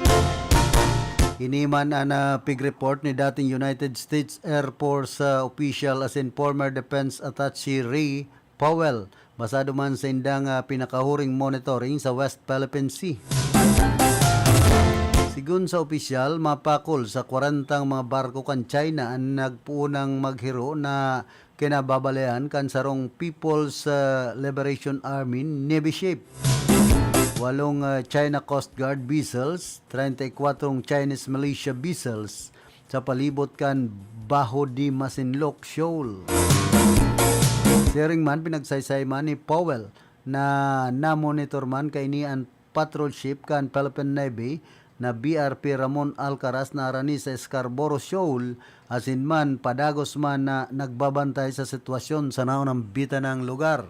Ini man an, ah, pig-report ni dating United States Air Force, ah, official asin former defense attaché Ray Powell basado man sa indang, ah, pinakahuring monitoring sa West Philippine Sea. Sigun sa opisyal, mapakol sa kwarentang mga barko kan China an nagpoonang maghiro na kinababalean kan sarong People's, ah, Liberation Army Navy ship, walong, ah, China Coast Guard vessels, treinta y kuwatrong Chinese militia vessels sa palibot kan Baho de Masinloc Shoal. Siring man, pinagsaysay man ni Powell na namonitor man kaini an patrol ship kan Philippine Navy na B R P Ramon Alcaraz na arani sa Scarborough Shoal, asin man padagos man na nagbabantay sa sitwasyon sa naunambitan nang lugar.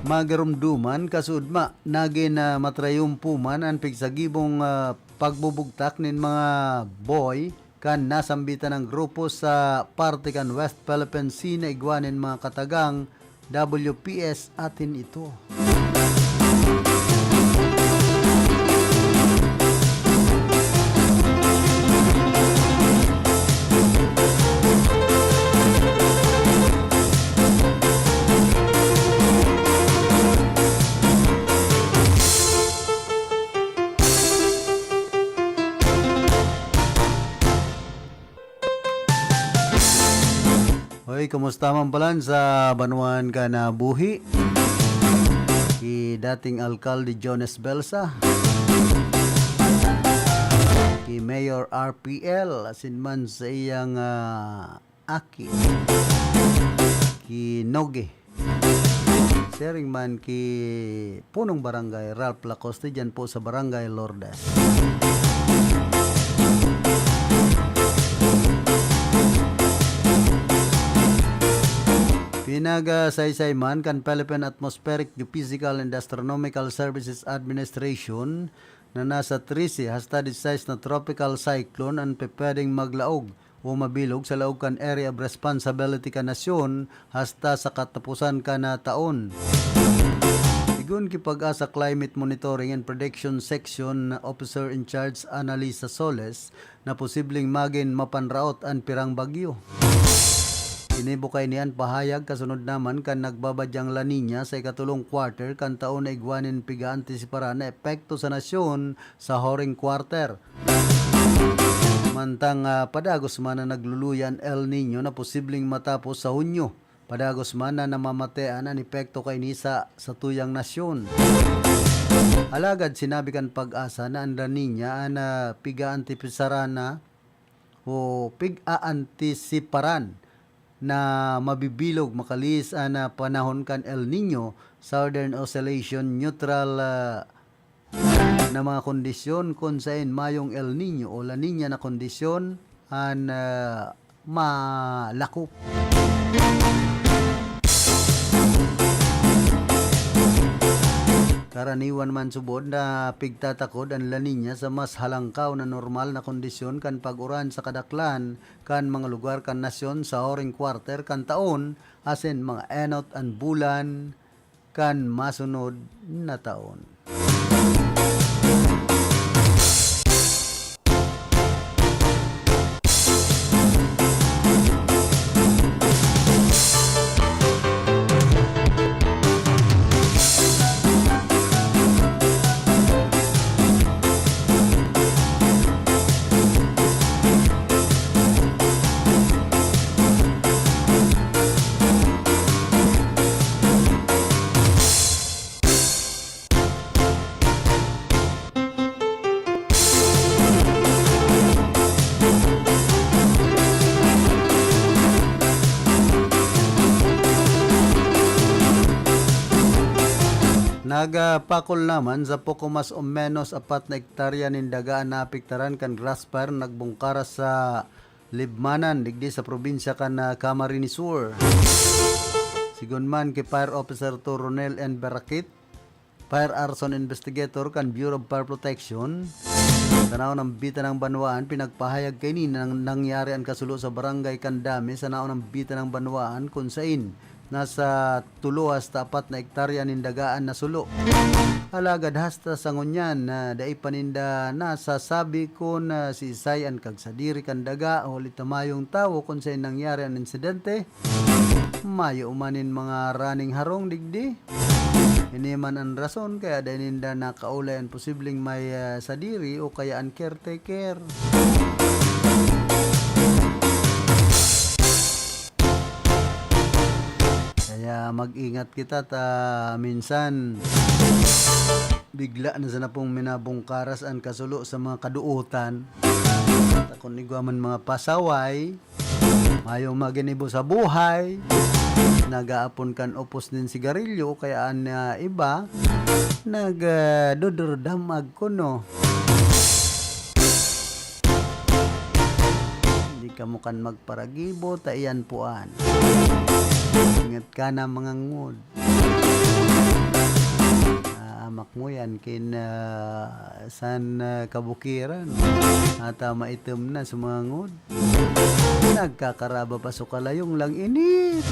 Magarumduman, kasuodma, nagin, ah, matrayumpo man an pigsagibong, ah, pagbubugtak nin mga buoy kan nasambitan nang grupo sa parte kan West Philippine Sea na igwa nin mga katagang W P S atin ito. Hoy, kumusta man palan sa banwaan ka nabuhi? Ki dating alkalde Jones Belsa, ki Mayor R P L, asin man sa iyang, ah, aki, ki Noge. Siring man ki Punong Barangay Ralph Lacoste, dyan po sa Barangay Lourdes. Pinagasaysay man kan Philippine Atmospheric, Geophysical and Astronomical Services Administration na nasa trese hasta disisais na tropical cyclone an pwedeng maglaog o mabilog sa laog kan Area of Responsibility kan nasyon hasta sa kataposan kan, ah, taon. Sigun ki PAGASA Climate Monitoring and Prediction Section Officer in Charge Annalisa Soles, na posibleng magin mapanraot an pirang bagyo. Ginibo kaini an pahayag kasunod naman kan nagbabadyang La Niña sa ikatolong quarter kan taon na igwa nin piga-antisiparan na epekto sa nasyon sa huring quarter. Mantang, ah, padagos man na nagluluya an El Niño na posibleng matapos sa Hunyo, padagos man na namamatean an epekto kaini sa satuyang nasyon. Alagad sinabi kan PAGASA na an La Niña an, ah, piga-antisiparan na o pig-aantisiparan na mabibilog makalihis an, ah, panahon kan El Niño, Southern Oscillation, neutral, ah, na mga kondisyon kun saen mayong El Niño o La Niña na kondisyon an, ah, malakop. Karaniwan man subod na pigtatakod an La Niña sa mas halangkaw na normal na kondisyon kan pag-uran sa kadaklan kan mga lugar kan nasyon sa huring quarter kan taon, asin mga enot an bulan kan masunod na taon. Nagapakol naman sa poko mas o menos apat na hektarya nin daga an naapektaran kan grass fire na nagbungkaras sa Libmanan, digdi sa probinsya kan, ah, Camarines Sur. Sigun man ki Fire Officer two Ronel N. Berakit, Fire Arson Investigator kan Bureau of Fire Protection, sa naunambitan nang banwaan, pinagpahayag kaini na nangyari an kasulo sa Barangay Candame sa naunambitan nang banwaan, kun sain Nasa tulo hasta apat na ektarya nin dagaan na sulo. Alagad hasta sa ngunyan na dai pa ninda nasasabi kun, ah, siisay an kagsadiri kan daga, huli ta mayong tawo kun saen nangyari an insidente. Mayo man nin mga running harong digdi. Ini man an rason kaya dai ninda nakaulay an posibleng may, ah, sadiri o kaya an caretaker. Kaya mag-ingat kita ta minsan bigla na sana pong minabungkaras an kasulo sa mga kaduotan. Ta kun igwa man mga pasaway, mayong maginibo sa buhay, nag-aapon kan upos nin sigarilyo o kaya an, ah, iba, nag, ah, dudurdamag kuno. Hindi kamo kan magparagibo, ta iyan puan. Ingat ka na, mga ngod. Ah, amak mo yan, kin, ah, san, ah, kabukiran. Ata maitim na sa mga ngod. Nagkakaraba pa so kalayong lang init.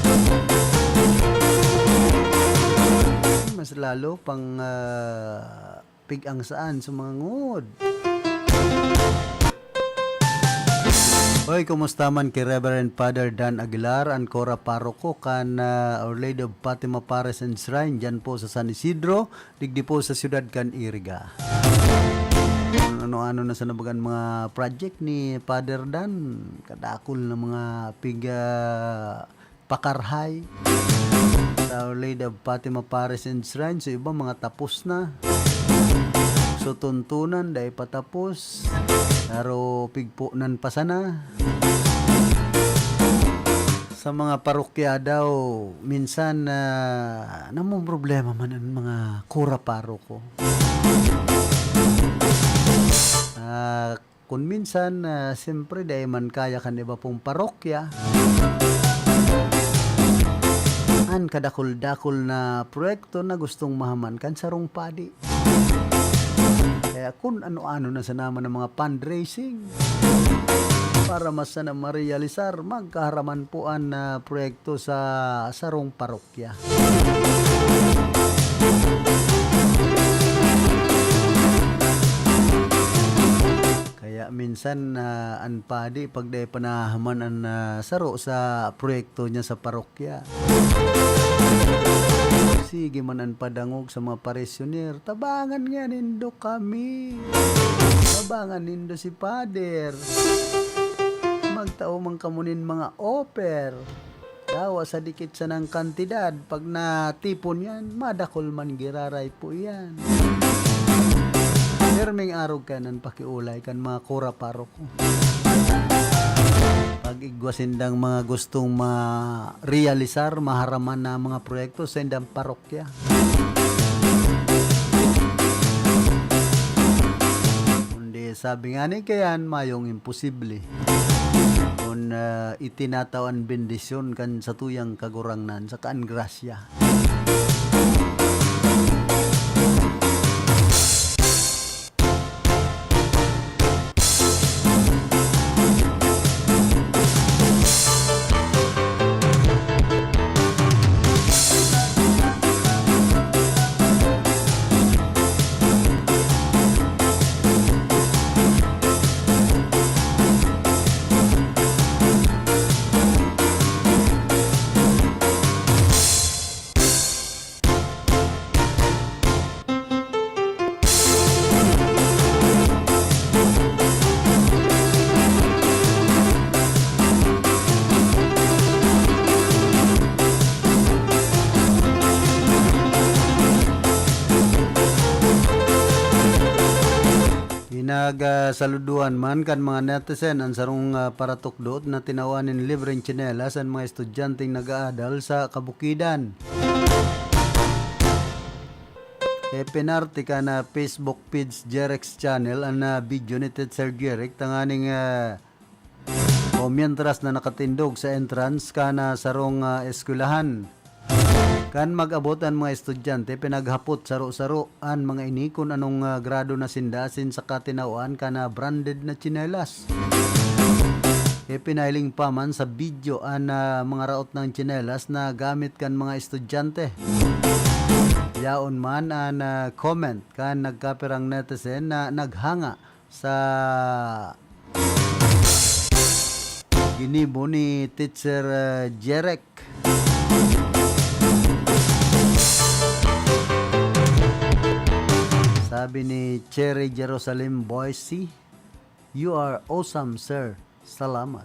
Mas lalo pang, ah, pig-ang saan sa mga ngod. Hoy, kumusta man ki Reverend Father Dan Aguilar, an Cora Paroko kan, ah, Our Lady of Fatima Parish and Shrine, dyan po sa San Isidro, digdi po sa siyudad kan Iriga. Ano-ano na sa nabagan mga project ni Father Dan, kadakol na mga piga pakarhay sa Our Lady of Fatima Parish and Shrine. So, iba mga tapos na. So, tuntunan, dai pa tapos. Pero pigpunan pa sana. Sa mga parokya daw, minsan, ah, namomroblema man ang mga kura paroko. Ah, Kun minsan, ah, siyempre, dai man kaya kan iba pong parokya an kadakul-dakul na proyekto na gustong mahaman kan sarong padi. Kaya kun ano-ano na sana man ang mga fundraising para mas sana marealisar, magkaharaman po an, ah, proyekto sa sarong parokya. Kaya minsan, ah, an padi, pag dai pa nahaman an, ah, saro sa proyekto niya sa parokya, sige man an padangog sa mga parisyoner, "Tabangan nga nindo kami. Tabangan nindo si Pader. Magtao man kamo nin mga offer." Dawa sa dikit sanang kantidad, pag natipon yan, madakul man giraray po iyan. Pirming arog kaya nan pakiulay kan mga kura paroko. Pag igwa sindang mga gustong ma-realisar, maharaman na mga proyekto sa indang parokya. Kundi sabi nga ni kayan, mayong imposible. Kun, ah, itinataw an bendisyon kan satuyang Kagurangnan saka an grasya. Pinag, ah, saluduhan man kan mga netizen an sarong, ah, paratukdo na tinawan nin libreng tsinelas an mga estudyanteng nag-aadal sa kabukidan. Ipinarte kan Facebook page Jerex Channel an, ah, video ni Teacher Jerek tanganing, ah, o mientras na nakatindog sa entrance kan, ah, sarong, ah, eskwelahan. Kan mag-abot an mga estudyante, pinaghapot saro-saro an mga ini kun anong, ah, grado na sinda asin saka tinawan kan, ah, branded na tsinelas. Kaya pinahiling pa man sa video an, ah, mga raot na tsinelas na gamit kan mga estudyante. Yaon man an, ah, comment kan nagkapirang netizen na naghanga sa ginibo ni Teacher, ah, Jerek. Sabi ni Cherry Jerusalem Boyce, "You are awesome, sir. Salamat."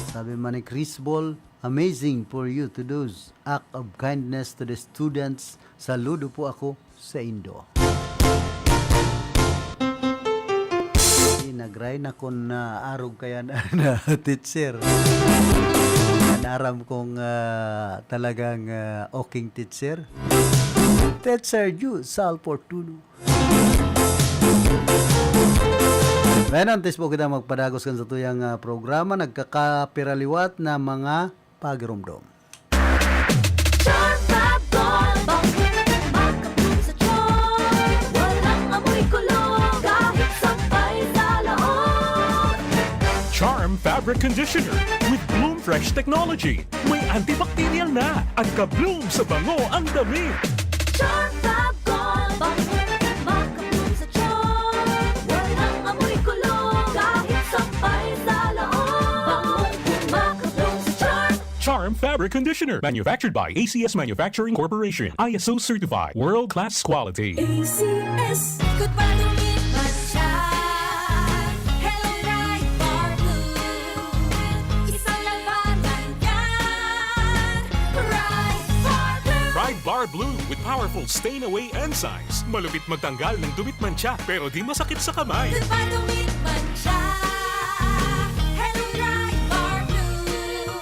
Sabi man ni Chris Ball, "Amazing for you to those act of kindness to the students. Saludo po ako sa indo." Nagray na kun naarog kaya na, na teacher. An aram kong, ah, talagang, ah, oking teacher. Teacher Ju Sal Fortuno. Ngayon, antes po kita magpadagos kan sa tuyang, ah, programa, nagkakapiraliwat na mga pagiromdom. Charm Fab Gold, bangko makabloom sa charm. Walang amoy kulog, kahit sampay sa loob. Charm Fabric Conditioner with Bloom Fresh Technology. May antibacterial na at ka-bloom sa bango ang damit. Charm Fab Gold, bangko makabloom sa charm. Walang amoy kulog, kahit sampay sa loob. Bangko makabloom sa charm. Charm Fabric Conditioner, manufactured by A C S Manufacturing Corporation, I S O certified, world-class quality. A C S. Ikot pa, dumit man siya. Hello, Pride Bar Blue. Isang labanan yan. Pride Bar Blue. Pride Bar Blue with powerful stain away enzymes. Malupit magtanggal ng dumit mantsa, pero di masakit sa kamay. Ikot pa, dumit man siya. Hello, Pride Bar Blue.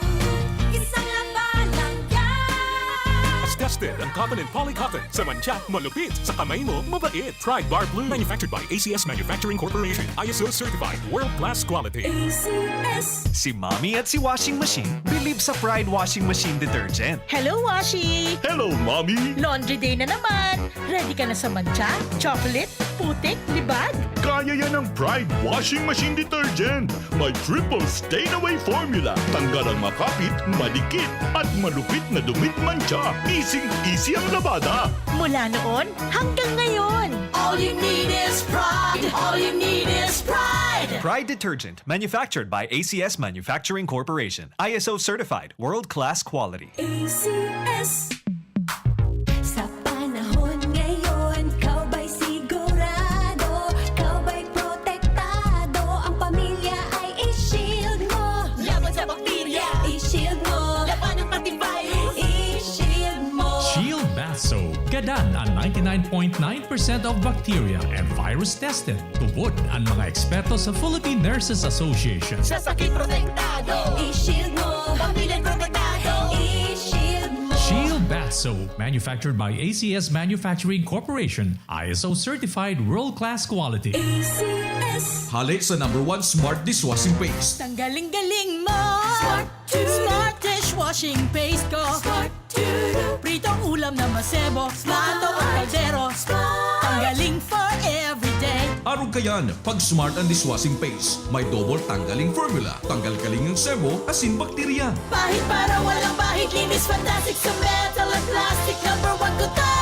Isang labanan yan. Tested ang cotton and polycotton. Sa mantsa, malupit. Sa kamay mo, mabait. Pride Bar Blue. Manufactured by A C S Manufacturing Corporation. I S O certified. World class quality. A C S. Si Mommy at si Washing Machine believe sa Pride Washing Machine Detergent. Hello, Washi! Hello, Mommy! Laundry day na naman! Ready ka na sa mantsa, chocolate, putik, libag? Kaya yan ng Pride Washing Machine Detergent. May triple stain away formula. Tanggal ang makapit, madikit, at malupit na dumit mantsa. Easy-easy ang labada. Mula noon hanggang ngayon. All you need is Pride. All you need is Pride. Pride Detergent, manufactured by A C S Manufacturing Corporation. I S O certified, world-class quality. A C S. Sa panahon ngayon, ikaw ba'y sigurado? Ikaw ba'y protektado? Ang pamilya ay i-shield mo. Laban sa bakterya, i-shield mo. Labanan pati virus, i-shield mo. Shield Bath Soap. Gadan an ninety-nine point nine percent of bacteria and virus tested. Tubod an mga eksperto sa Philippine Nurses Association. Sa sakit protektado, i-shield mo. Pamilya protektado, i-shield mo. Shield Bath Soap, manufactured by A C S Manufacturing Corporation, I S O certified world-class quality. A C S. Hali sa number one smart dishwashing paste. Tanggaling-galing mo! Smart to. Smart dishwashing paste ko. Smart to. Pritong ulam na masebo, plato o kaldero. Smart. Tanggaling for everyday. Arog kayan, pag Smart ang dishwashing paste. May double tanggaling formula. Tanggal kaling ang sebo, asin bakterya. Pahid para walang bahid, linis fantastic sa metal at plastic. Number one ko to.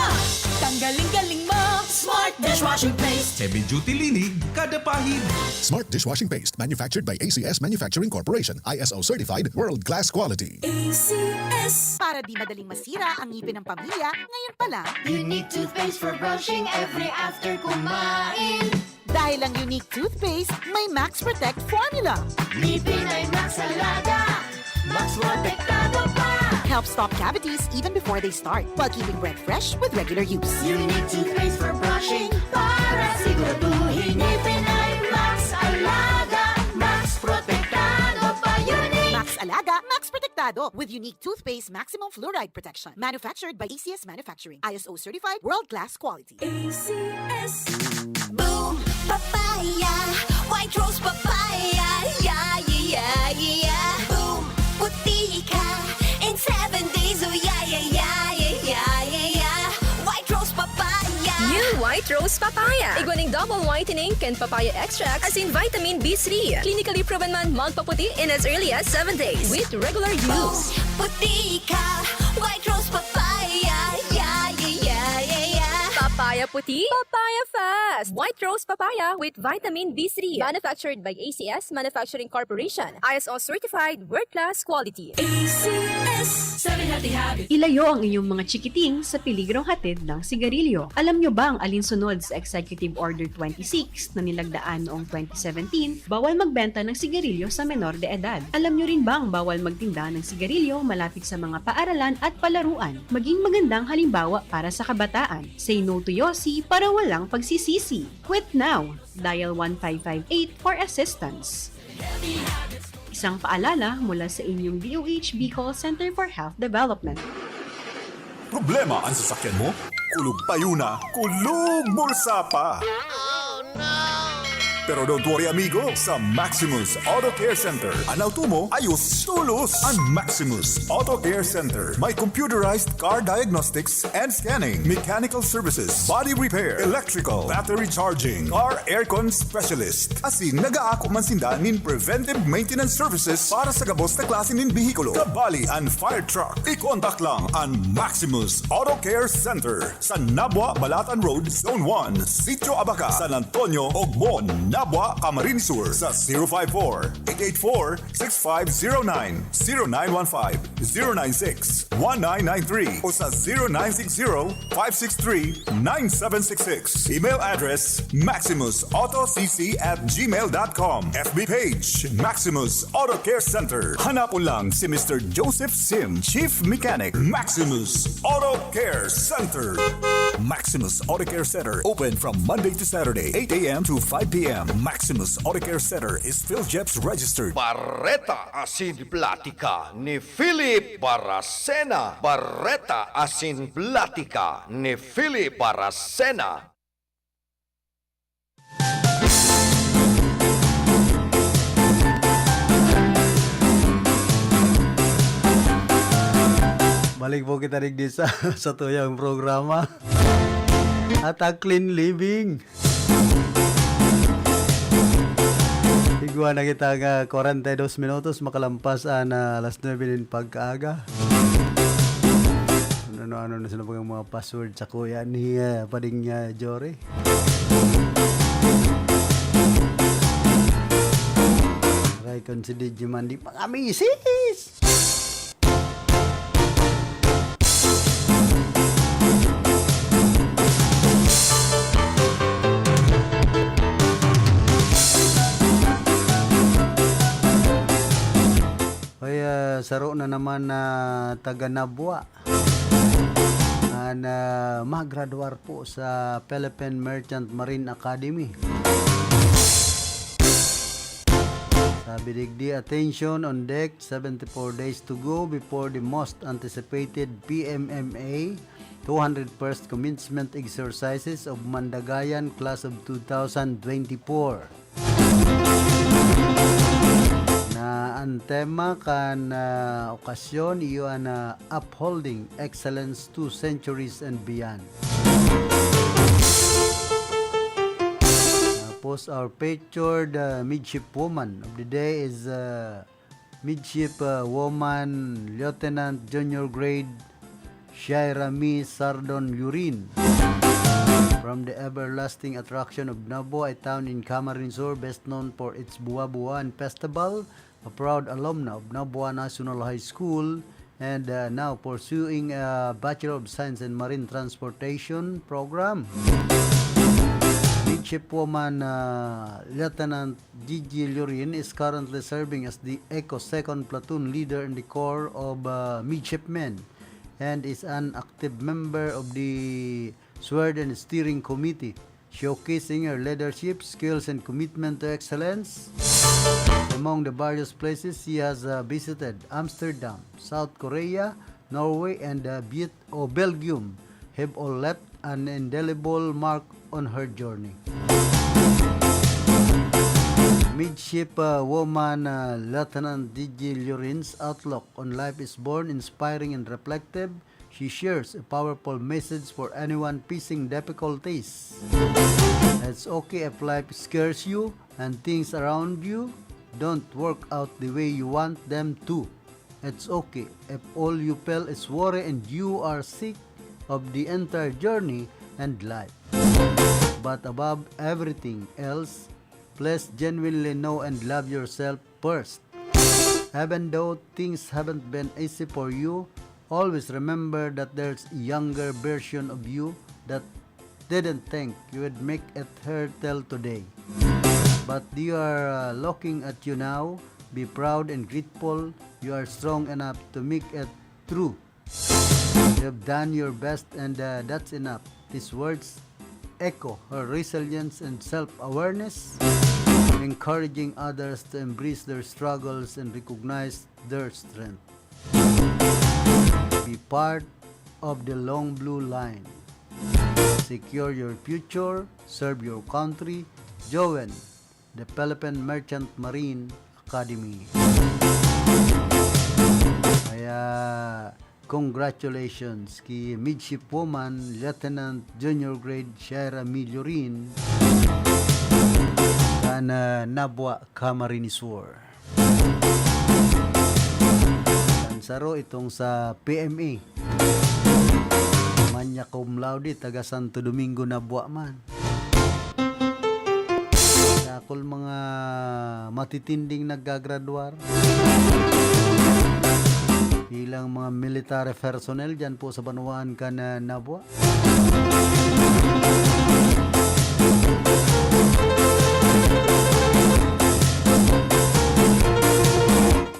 Tanggaling-galing mo, Smart dishwashing paste. Heavy duty linig, kada pahid. Smart dishwashing paste, manufactured by A C S Manufacturing Corporation, I S O certified, world class quality. A C S. Para di madaling masira ang ngipin ng pamilya, ngayon pa lang. Unique toothpaste for brushing every after kumain. Dahil ang Unique toothpaste may Max Protect formula. Ngipin ay Max Alaga, Max Protektado pa. Helps stop cavities even before they start, while keeping breath fresh with regular use. Unique toothpaste for brushing para siguraduhin. Ngipin ay Max Alaga, Max Protektado pa. Unique. Max Alaga, Max Protektado with Unique toothpaste maximum fluoride protection. Manufactured by A C S Manufacturing. I S O certified, world-class quality. A C S. Boom Papaya, White Rose Papaya, yeah, yeah, yeah, yeah. Boom, puti ka in seven days, oh yeah, yeah, yeah, yeah, yeah, yeah, yeah. White Rose Papaya. New White Rose Us papaya. Igwa ning double whitening kan papaya extract asin vitamin B three. Clinically proven man magpaputi in as early as seven days with regular use. Puti ka, White Rose Papaya. Yeah, yeah, yeah, yeah, yeah. Papaya puti, papaya fast. White Rose Papaya with vitamin B three. Manufactured by A C S Manufacturing Corporation. I S O certified, world-class quality. A C S, seven Healthy Habits. Ilayo ang inyong mga chikiting sa peligrong hatid ng sigarilyo. Alam nyo bang alinsunod sa Executive Order twenty-six na nilagdaan noong twenty seventeen, bawal magbenta ng sigarilyo sa menor de edad? Alam nyo rin bang bawal magtinda ng sigarilyo malapit sa mga paaralan at palaruan? Maging magandang halimbawa para sa kabataan. Say no to yosi para walang pagsisisi. Quit now! Dial one five five eight for assistance. Isang paalala mula sa inyong D O H Bicol Center for Health Development. Problema an sasakyan mo? Kulog payo na, kulog bulsa pa! Pero don't worry, amigo. Sa Maximus Auto Care Center, an auto mo ayos tolos. An Maximus Auto Care Center may computerized car diagnostics and scanning, mechanical services, body repair, electrical, battery charging, car aircon specialist. Asin nag-aako man sinda nin preventive maintenance services para sa gabos na klase nin behikulo, kabali an fire truck. I-contact lang an Maximus Auto Care Center sa Nabua, Balatan Road, Zone one, Sitio Abaca, San Antonio, Ogmon, Nabua, Camarines Sur, sa zero five four, eight eight four, six five zero nine, zero nine one five, zero nine six, one nine nine three o sa zero nine six zero, five six three, nine seven six six. Email address, maximus auto c c at gmail dot com. F B page, Maximus Auto Care Center. Hanapon lang si Mister Joseph Sim, Chief Mechanic, Maximus Auto Care Center. Maximus Auto Care Center, open from Monday to Saturday, eight a m to five p m. Maximus Auto Care Center is PhilGEPS registered. Bareta asin platika ni Philip Baracena. Bareta asin platika ni Philip Baracena. Balik po kita digdi sa, sa tuyang programa. At ang clean living. Igwa na kita nga kwarenta y dos minutos makalampas an, ah, alas nuebe nin pagkaaga. Ano, ano, ano na sila mga, mga password sa kuya ni, ah, Pading, ah, Jory? Aray, kon si D J Mandy, mga misis! Hoy, ah, saro na naman na taga Nabua an, ah, magradwar po sa Philippine Merchant Marine Academy. Sabi digdi, attention on deck, seventy-four days to go before the most anticipated P M M A two hundred first commencement exercises of Mandagayan class of two thousand twenty-four. Na an tema kan, ah, okasyon iyo an, ah, Upholding Excellence Two Centuries and Beyond. Tapos, our featured, uh, midship woman of the day is, uh, midship, uh, woman Lieutenant Junior Grade Shaira Mi Sardon Yurin from the everlasting attraction of Nabua, a town in Camarines Sur best known for its Bua-Buaan Festival, a proud alumna of Nabua National High School, and, uh, now pursuing a Bachelor of Science in Marine Transportation program. Midshipwoman, uh, Lieutenant Gigi Lurin is currently serving as the ECO Second Platoon Leader in the Corps of, uh, Midshipmen and is an active member of the Sword and Steering Committee, showcasing her leadership skills and commitment to excellence. Among the various places she has, uh, visited, Amsterdam, South Korea, Norway, and, uh, Viet-, o Belgium have all left an indelible mark on her journey. Midship, uh, woman, uh, Lieutenant D G Lurin's outlook on life is born inspiring and reflective, She shares a powerful message for anyone facing difficulties. It's okay if life scares you and things around you don't work out the way you want them to. It's okay if all you feel is worry and you are sick of the entire journey and life. But above everything else, please genuinely know and love yourself first. Even though things haven't been easy for you, always remember that there's a younger version of you that didn't think you would make it here till today. But you are uh, looking at you now. Be proud and grateful. You are strong enough to make it through. You have done your best, and uh, that's enough. These words echo her resilience and self awareness, encouraging others to embrace their struggles and recognize their strength. Be part of the long blue line. Secure your future, serve your country, join the Philippine Merchant Marine Academy. Kaya, congratulations ki Midshipwoman Lieutenant Junior Grade Shaira Millorin kan uh, Nabua Camarines War. Kan saro itong sa P M A. Magna cum laude, taga Santo Domingo Nabua man. Dakul mga matitinding naggagraduar bilang mga military personnel dyan po sa banwaan kan uh, Nabua.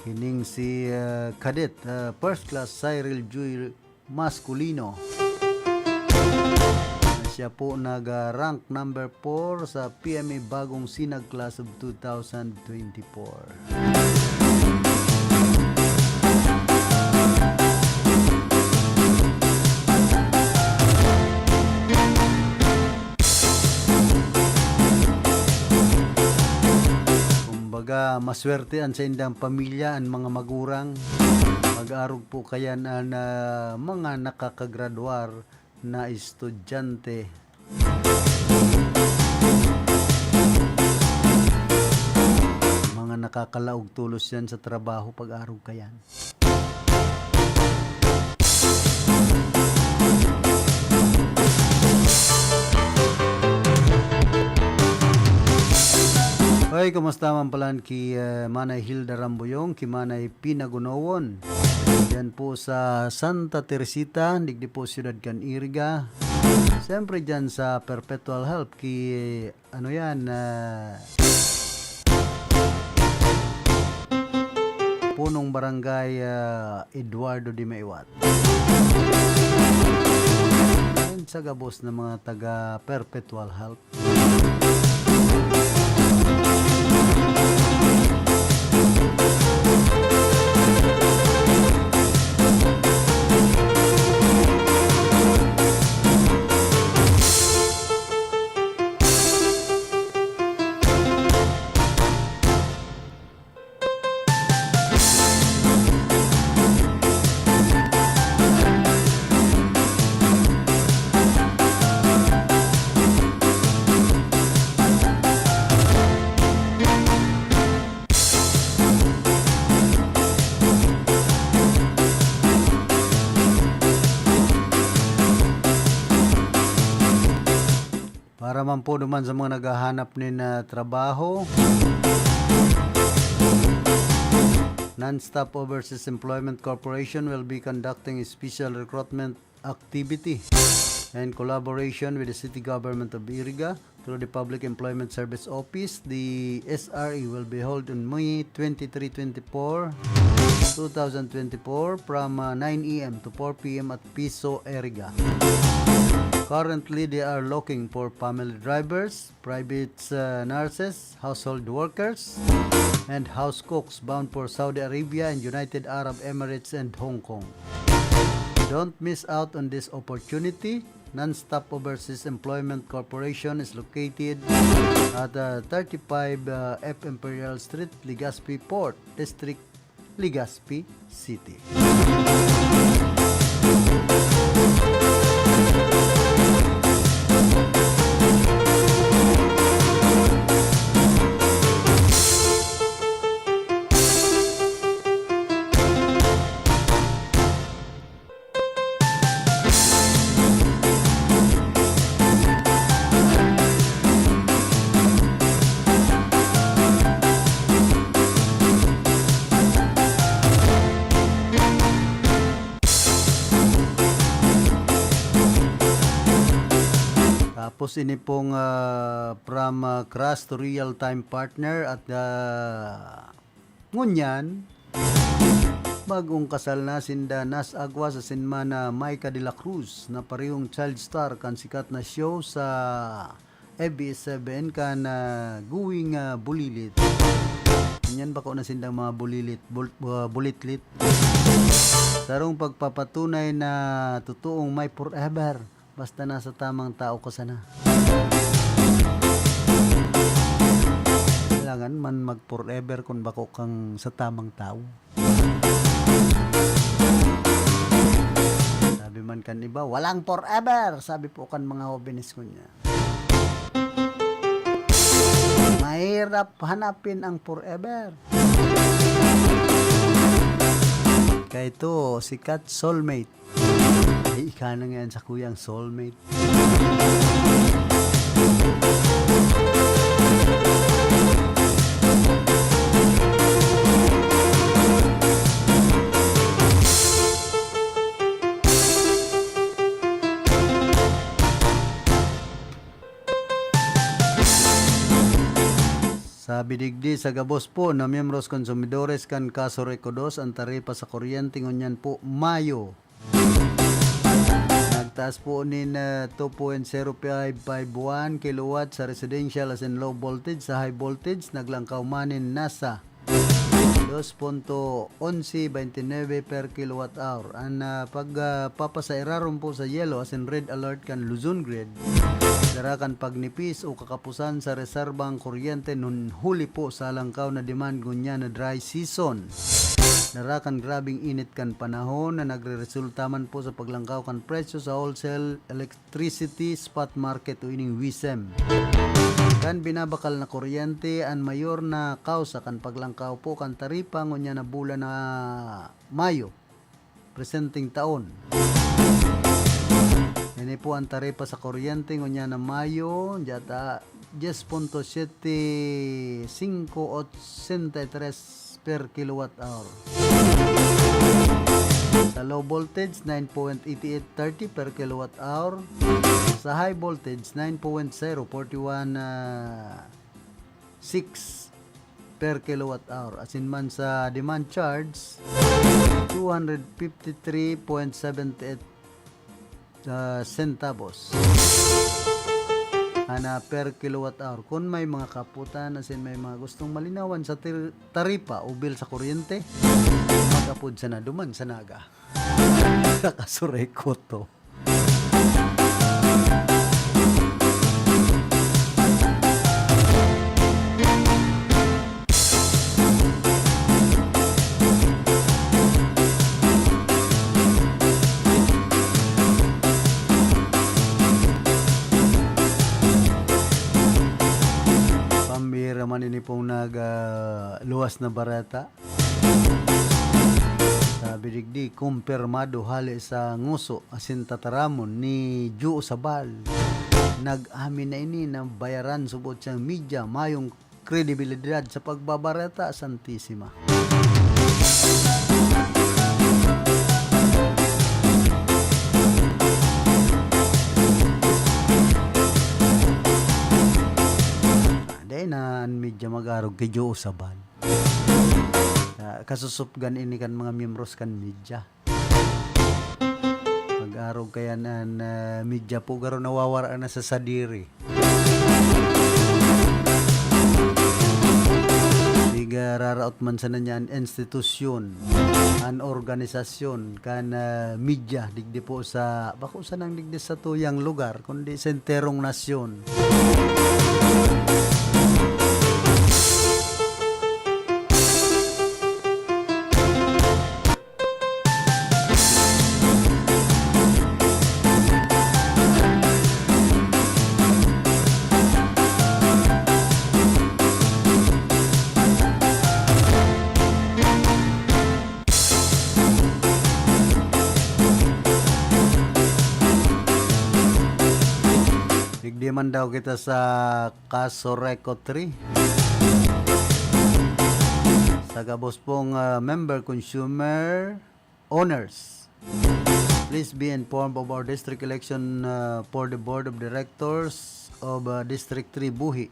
Ining si uh, Cadet uh, First Class Cyril Joy Masculino. Siya po nag-rank number four sa P M A Bagong Sinag Class of two thousand twenty-four. Kumbaga, maswerte an saindang pamilya, an mga magurang. Mag-arog po kayan an ah, mga nakakagraduar na estudyante. Mga nakakalaog tolos yan sa trabaho, pag-arog kayan. Hoy, kumusta man palan ki eh, Manay Hilda Ramboyong, ki Manay Pinagunowon? Yan po sa Santa Teresita, digdi po siyudad kan Iriga. Siyempre dyan sa Perpetual Help, ki ano yan, ah, punong barangay ah, Eduardo de Maiwat. And sa gabos na mga taga Perpetual Help. Para man po duman sa mga naghahanap nin ah, trabaho, Non-Stop Overseas Employment Corporation will be conducting a special recruitment activity in collaboration with the City Government of Iriga through the Public Employment Service Office. The S R E will be held on May twenty-three, twenty-four, two thousand twenty-four, from uh, nine a m to four p m at Piso, Iriga. Currently, they are looking for family drivers, private uh, nurses, household workers, and house cooks bound for Saudi Arabia and United Arab Emirates and Hong Kong. Don't miss out on this opportunity. Non-Stop Overseas Employment Corporation is located at uh, thirty-five uh, F Imperial Street, Legazpi Port District, Legazpi City. Tapos ini pong, ah, from, ah, Crash to Real Time Partner at, ah, ngunyan, bagong kasal na sinda Nas Aguas asin man, ah, Micah de la Cruz na parehong child star kan sikat na show sa A B S seven kan, ah, Going, ah, Bulilit. Ngunyan bako na sindang mga bulilit, bul-, ah, bulitlit. Sarong pagpapatunay na totoong may forever. Basta nasa tamang tao ka sana. Kailangan man mag-forever kun bako kang sa tamang tao. Sabi man kan iba, "Walang forever," sabi po kan mga hobenes ko niya. Mahirap hanapin ang forever. Kaya ito, sikat soulmate. Ay, ika na nga yan sa kuyang soulmate. Sabi digdi sa gabos po na miyembros konsumidores kan Kaso Recodos, ang taripa sa kuryente ngunyan po Mayo. Nagtaas po nin, ah, two point zero five five one kilowatt sa residential asin low voltage. Sa high voltage, naglangkaw man nin nasa dos punto onse veintinuebe per kilowatt hour. An, ah, pag, ah, papasairaron po sa yellow asin red alert kan Luzon Grid, dara kan pagnipis o kakapusan sa reserbang kuryente nun huli po sa alangkaw na demand ngunyan na dry season. Dara kan grabeng init kan panahon na nagreresulta man po sa paglangkaw kan presyo sa wholesale electricity spot market o ining WESM. Kan binabakal na kuryente, an mayor na kausa kan paglangkaw po kan taripa ngunyan na bulan na Mayo, presenteng taon. Ini po ang taripa sa kuryente ngunyan na Mayo, diyata diyes punto siyete singko otsenta y tres per kilowatt hour. Sa low voltage, nine point eight eight thirty per kilowatt hour. Sa high voltage, nine point zero forty one, ah, six per kilowatt hour. Asin man sa demand charge, two hundred fifty three point seven eight, ah, centavos ana per kilowatt hour. Kun may mga kaputan, asin may mga gustong malinawan sa tir-, taripa o bill sa kuryente, mag-apod sana duman sa Naga. Sa Kasuray Koto. Pambihira man ini pong nag, ah, luwas na bareta. Sabi digdi, kumpirmado hale sa ngoso asin tataramon ni Joe Sabal. Nag-amin na ini na bayaran subot siyang media mayong kredibilidad sa pagbabareta, Santisima. Dai na an media mag-arog ki Joe Sabal. Ah, kasusupgan ini kan mga miyembros kan media. Mag-arog kaya na an, ah, media po, garo nawawara na sa sadiri. Pigararaot man sana niya an institusyon, an organisasyon kan, ah, media, digdi po sa, bako sanang digdi sa tuyang lugar, kundi sa enterong nasyon. Digdi man daw kita sa Kaso Reco three. Sa gabos pong, ah, member consumer owners. Please be informed of our district election, uh, for the Board of Directors of, uh, District three Buhi.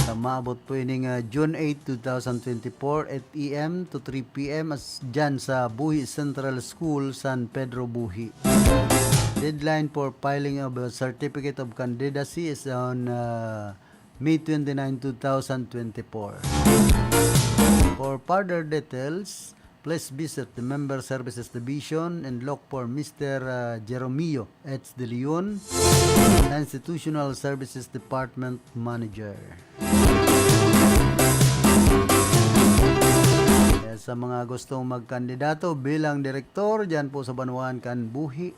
Sa maabot po ining, uh, June eight, two thousand twenty-four, eight A M to three P M as dyan sa Buhi Central School, San Pedro, Buhi. Deadline for filing of a certificate of candidacy is on, uh, May twenty-nine, two thousand twenty-four. For further details, please visit the Member Services Division and look for Mister, uh, Jeromio H. De Leon, Institutional Services Department Manager. Kaya sa mga gustong magkandidato bilang direktor dyan po sa banwaan kan Buhi,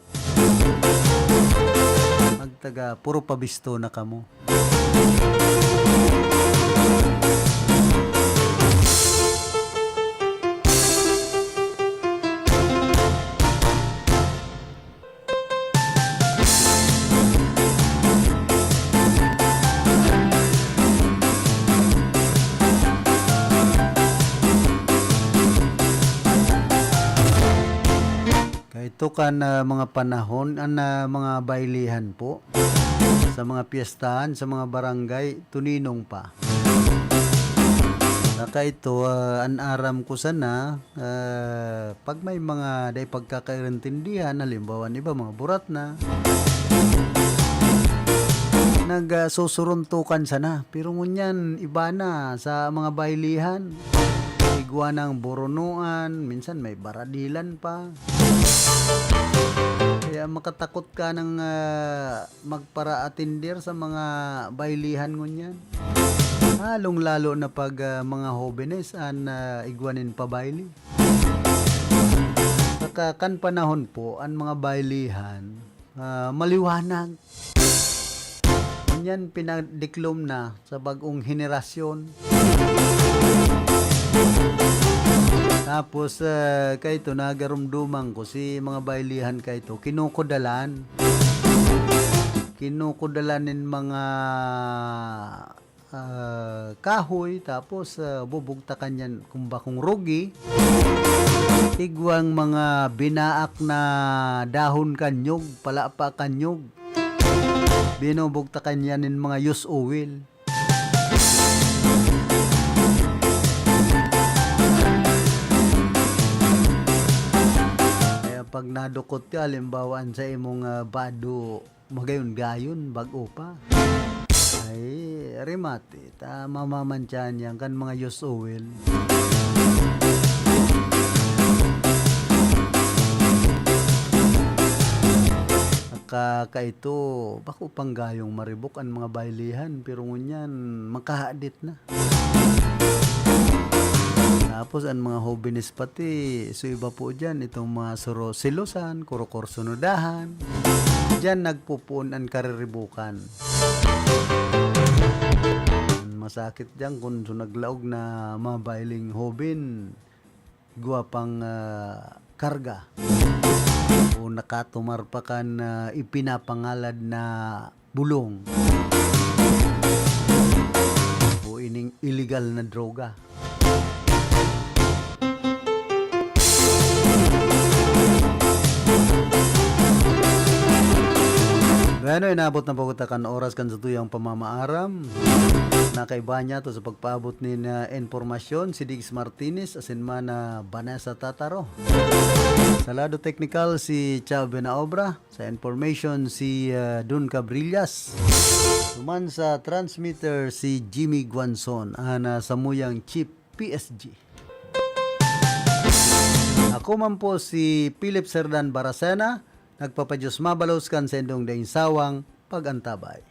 magtaga puro pabisto na kamo. Kaito kan, ah, mga panahon, an, ah, mga baylihan po, sa mga piyestahan, sa mga barangay, tuninong pa. Saka ito, ah, an aram ko sana, ah, pag may mga dai pagkakaintindihan, halimbawa, an iba, mga burat na, nag, ah, susuruntukan sana. Pero ngunyan, iba na sa mga baylihan. Igwa ng burunuan, minsan may baradilan pa. Kaya makatakot ka ng, ah, magpara-atender sa mga baylihan ngunyan. Lalong-lalo na pag, ah, mga hobenes an, ah, igwa nin pabayli. Saka kan panahon po, an mga baylihan, ah, maliwanag. Ngunyan pinadiklom na sa bag-ong henerasyon. Tapos, ah, kaito, nagarumduman ko, si mga baylihan kaito, kinukudalan. Kinukudalan nin mga, ah, kahoy, tapos, ah, bubugtakan yan kung bakong rugi. Igwang mga binaak na dahon kan nyog, palapa kan nyog. Binubugtakan yan nin mga use oil. Kaya pag nadukot ka, halimbawa, an sa imong, ah, bado, magayon-gayon, bag-o pa. Ay, remate, ta mamamantsahan yan kan mga use oil. Naka-, kaito, bako pang gayong maribok an mga baylihan, pero ngunyan, makahadit na. Tapos an mga hobenes pati, so iba po diyan, itong mga suro-, silosan, kurokorsonodahan. Diyan nagpupuon an kariribukan. Masakit diyan kun so naglaog na mga bayling hoben, igwa pang, ah, karga. O nakatumar pa kan, ah, ipinapangalad na bulong o ining illegal na droga. Bueno, inabot na po kita kan oras kan satuyang pamamaaram. Nakaiba niya to sa pagpaabot nin, ah, impormasyon si Diggs Martinez asin man, ah, Vanessa Tataro. Sa lado teknikal, si Chao Benaobra. Sa information, si, ah, Don Cabrillas. Duman sa transmitter, si Jimmy Guanzon, an, ah, samuyang Chief P S G. Ako man po si Philip Serdan Baracena, nagpapadiyos mabalos kan saindong daing sawang pag-antabay.